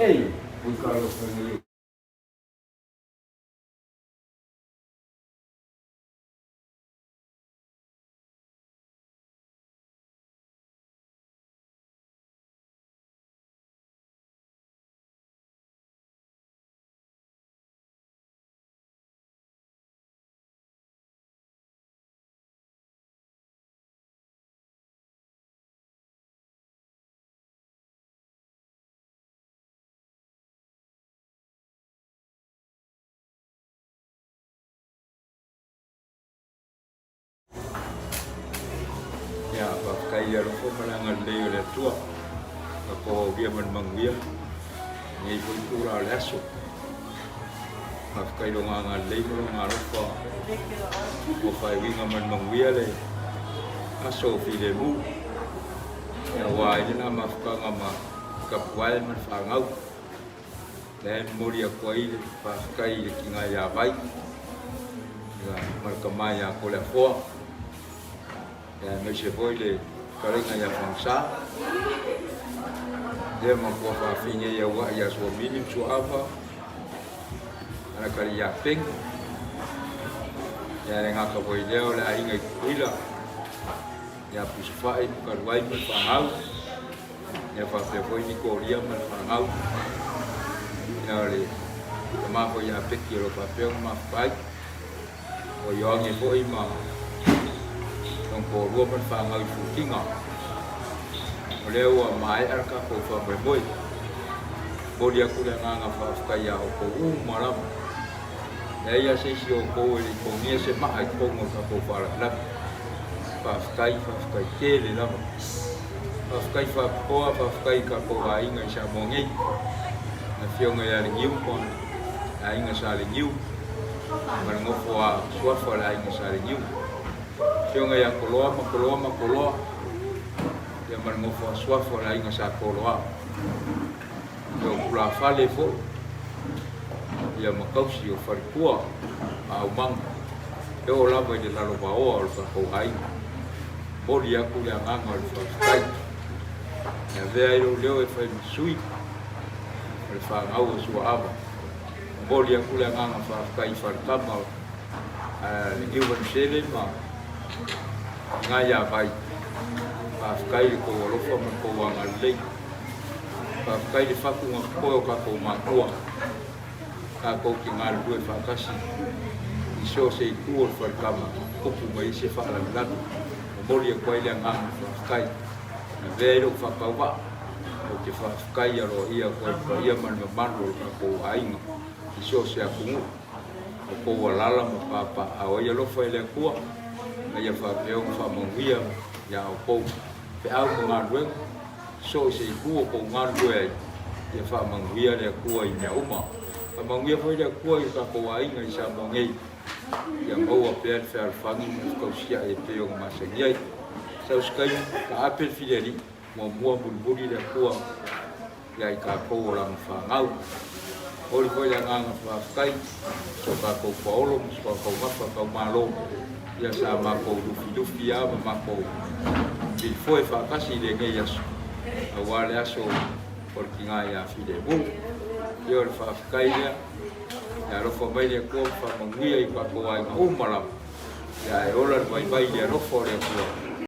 F: Ei, pui ka alofa nei. Ia, faafetai i le alofa ma le agalelei o le Atua, ka koaulia ma le manuia lenei foi itula o le aso. Faafetai i lona agalelei ma lona alofa ua faaiuina ma le manuia le aso o filemu. Ia, ua ai lena mafutaga ma tapuae ma le fanau. Lea e momoli atu ai le faafetai i le tina ia Vai ma le tama ia Toleafoa, aemaise foi le fetalaiga ia Fagasa. Lea matua faafine ia ua'i ia Suamini ma Suaava, Anakali ia Peni. Ia le gata foi lea o le aiga i Tutuila, ia Pusafai ma Taluai ma le fanau. Ia faapea foi Nikolia ma le fanau. Ia o le tama foi ia Peki o lo faapea ona mafuta ai. O Ioane foi ma lona toalua ma le fanau i Fukiga. O lea ua maea le tatou faamoemoe. Momoli atu le agaga faafetai ia outou uma lava. Leai lava se isi o outou e le i togia se maa i totonu o le tatou faalavelave. Faafetai, faafetai tele lava. Faafetai faapitoa, faafetai i tatou aiga i Samoa nei. Le afioga ia Leniu ma le aiga Sa Leniu ma le nofo a suafa o le aiga Sa Leniu. Afioga ia Koloa ma Koloa ma Koloa ia ma le nofo a suafa o le aiga Sa Koloa. Ia o tulafale foi ia ma tausi o faletua ma aumaga e oo lava i le lalovaoa o le tatou aiga. Momoli atu le agaga o le faafetai e avea ai lou leo e fai ma sui o le fanau o Suaava. Momoli atu le agaga faafetai i faletama a le Niuvanisele ma Gaiavai. Faafetai i le tou alofa ma le tou agalelei. Faafetai le fatu na totoe o tatou matua, tatou te galulue faatasi i so o se itu o le faletama, tupu mai ai se faalavelave. Momoli atu ai le agaga faafetai. Avea ai lou faatauvaa, ou te faafetai aloaia atu ai i le paia ma le mamalu o le tatou aiga i so o se atunuu, o tou alala ma papaaao ai. Alofa e le Atua, a ia faapea ona faamanuia ia outou feau ma galuega. So o se itu o kou galulue ai, ia faamanuia le Atua i mea uma. Faamanuia foi le Atua i o tatou aiga i Samoa nei, ia maua pea le fealofani ma le fetausia'i e pei ona masani ai. Sau se taimi, taape le filialii, muamua mulimuli le Atua ia i tatou o Lana fanau. Momoli foi le agaga faafetai i so tatou paolo ma so tatou gafa taumalo, ia sa matou lufilufi lava ma matou filifoe faatasi i lenei aso, aua le aso o le tina ia Filemu. Ia o le faafetai lea, ia alofa mai le Atua ma faamanuia i o tatou aiga uma lava, ia e ola le vaivai i le alofa o le Atua.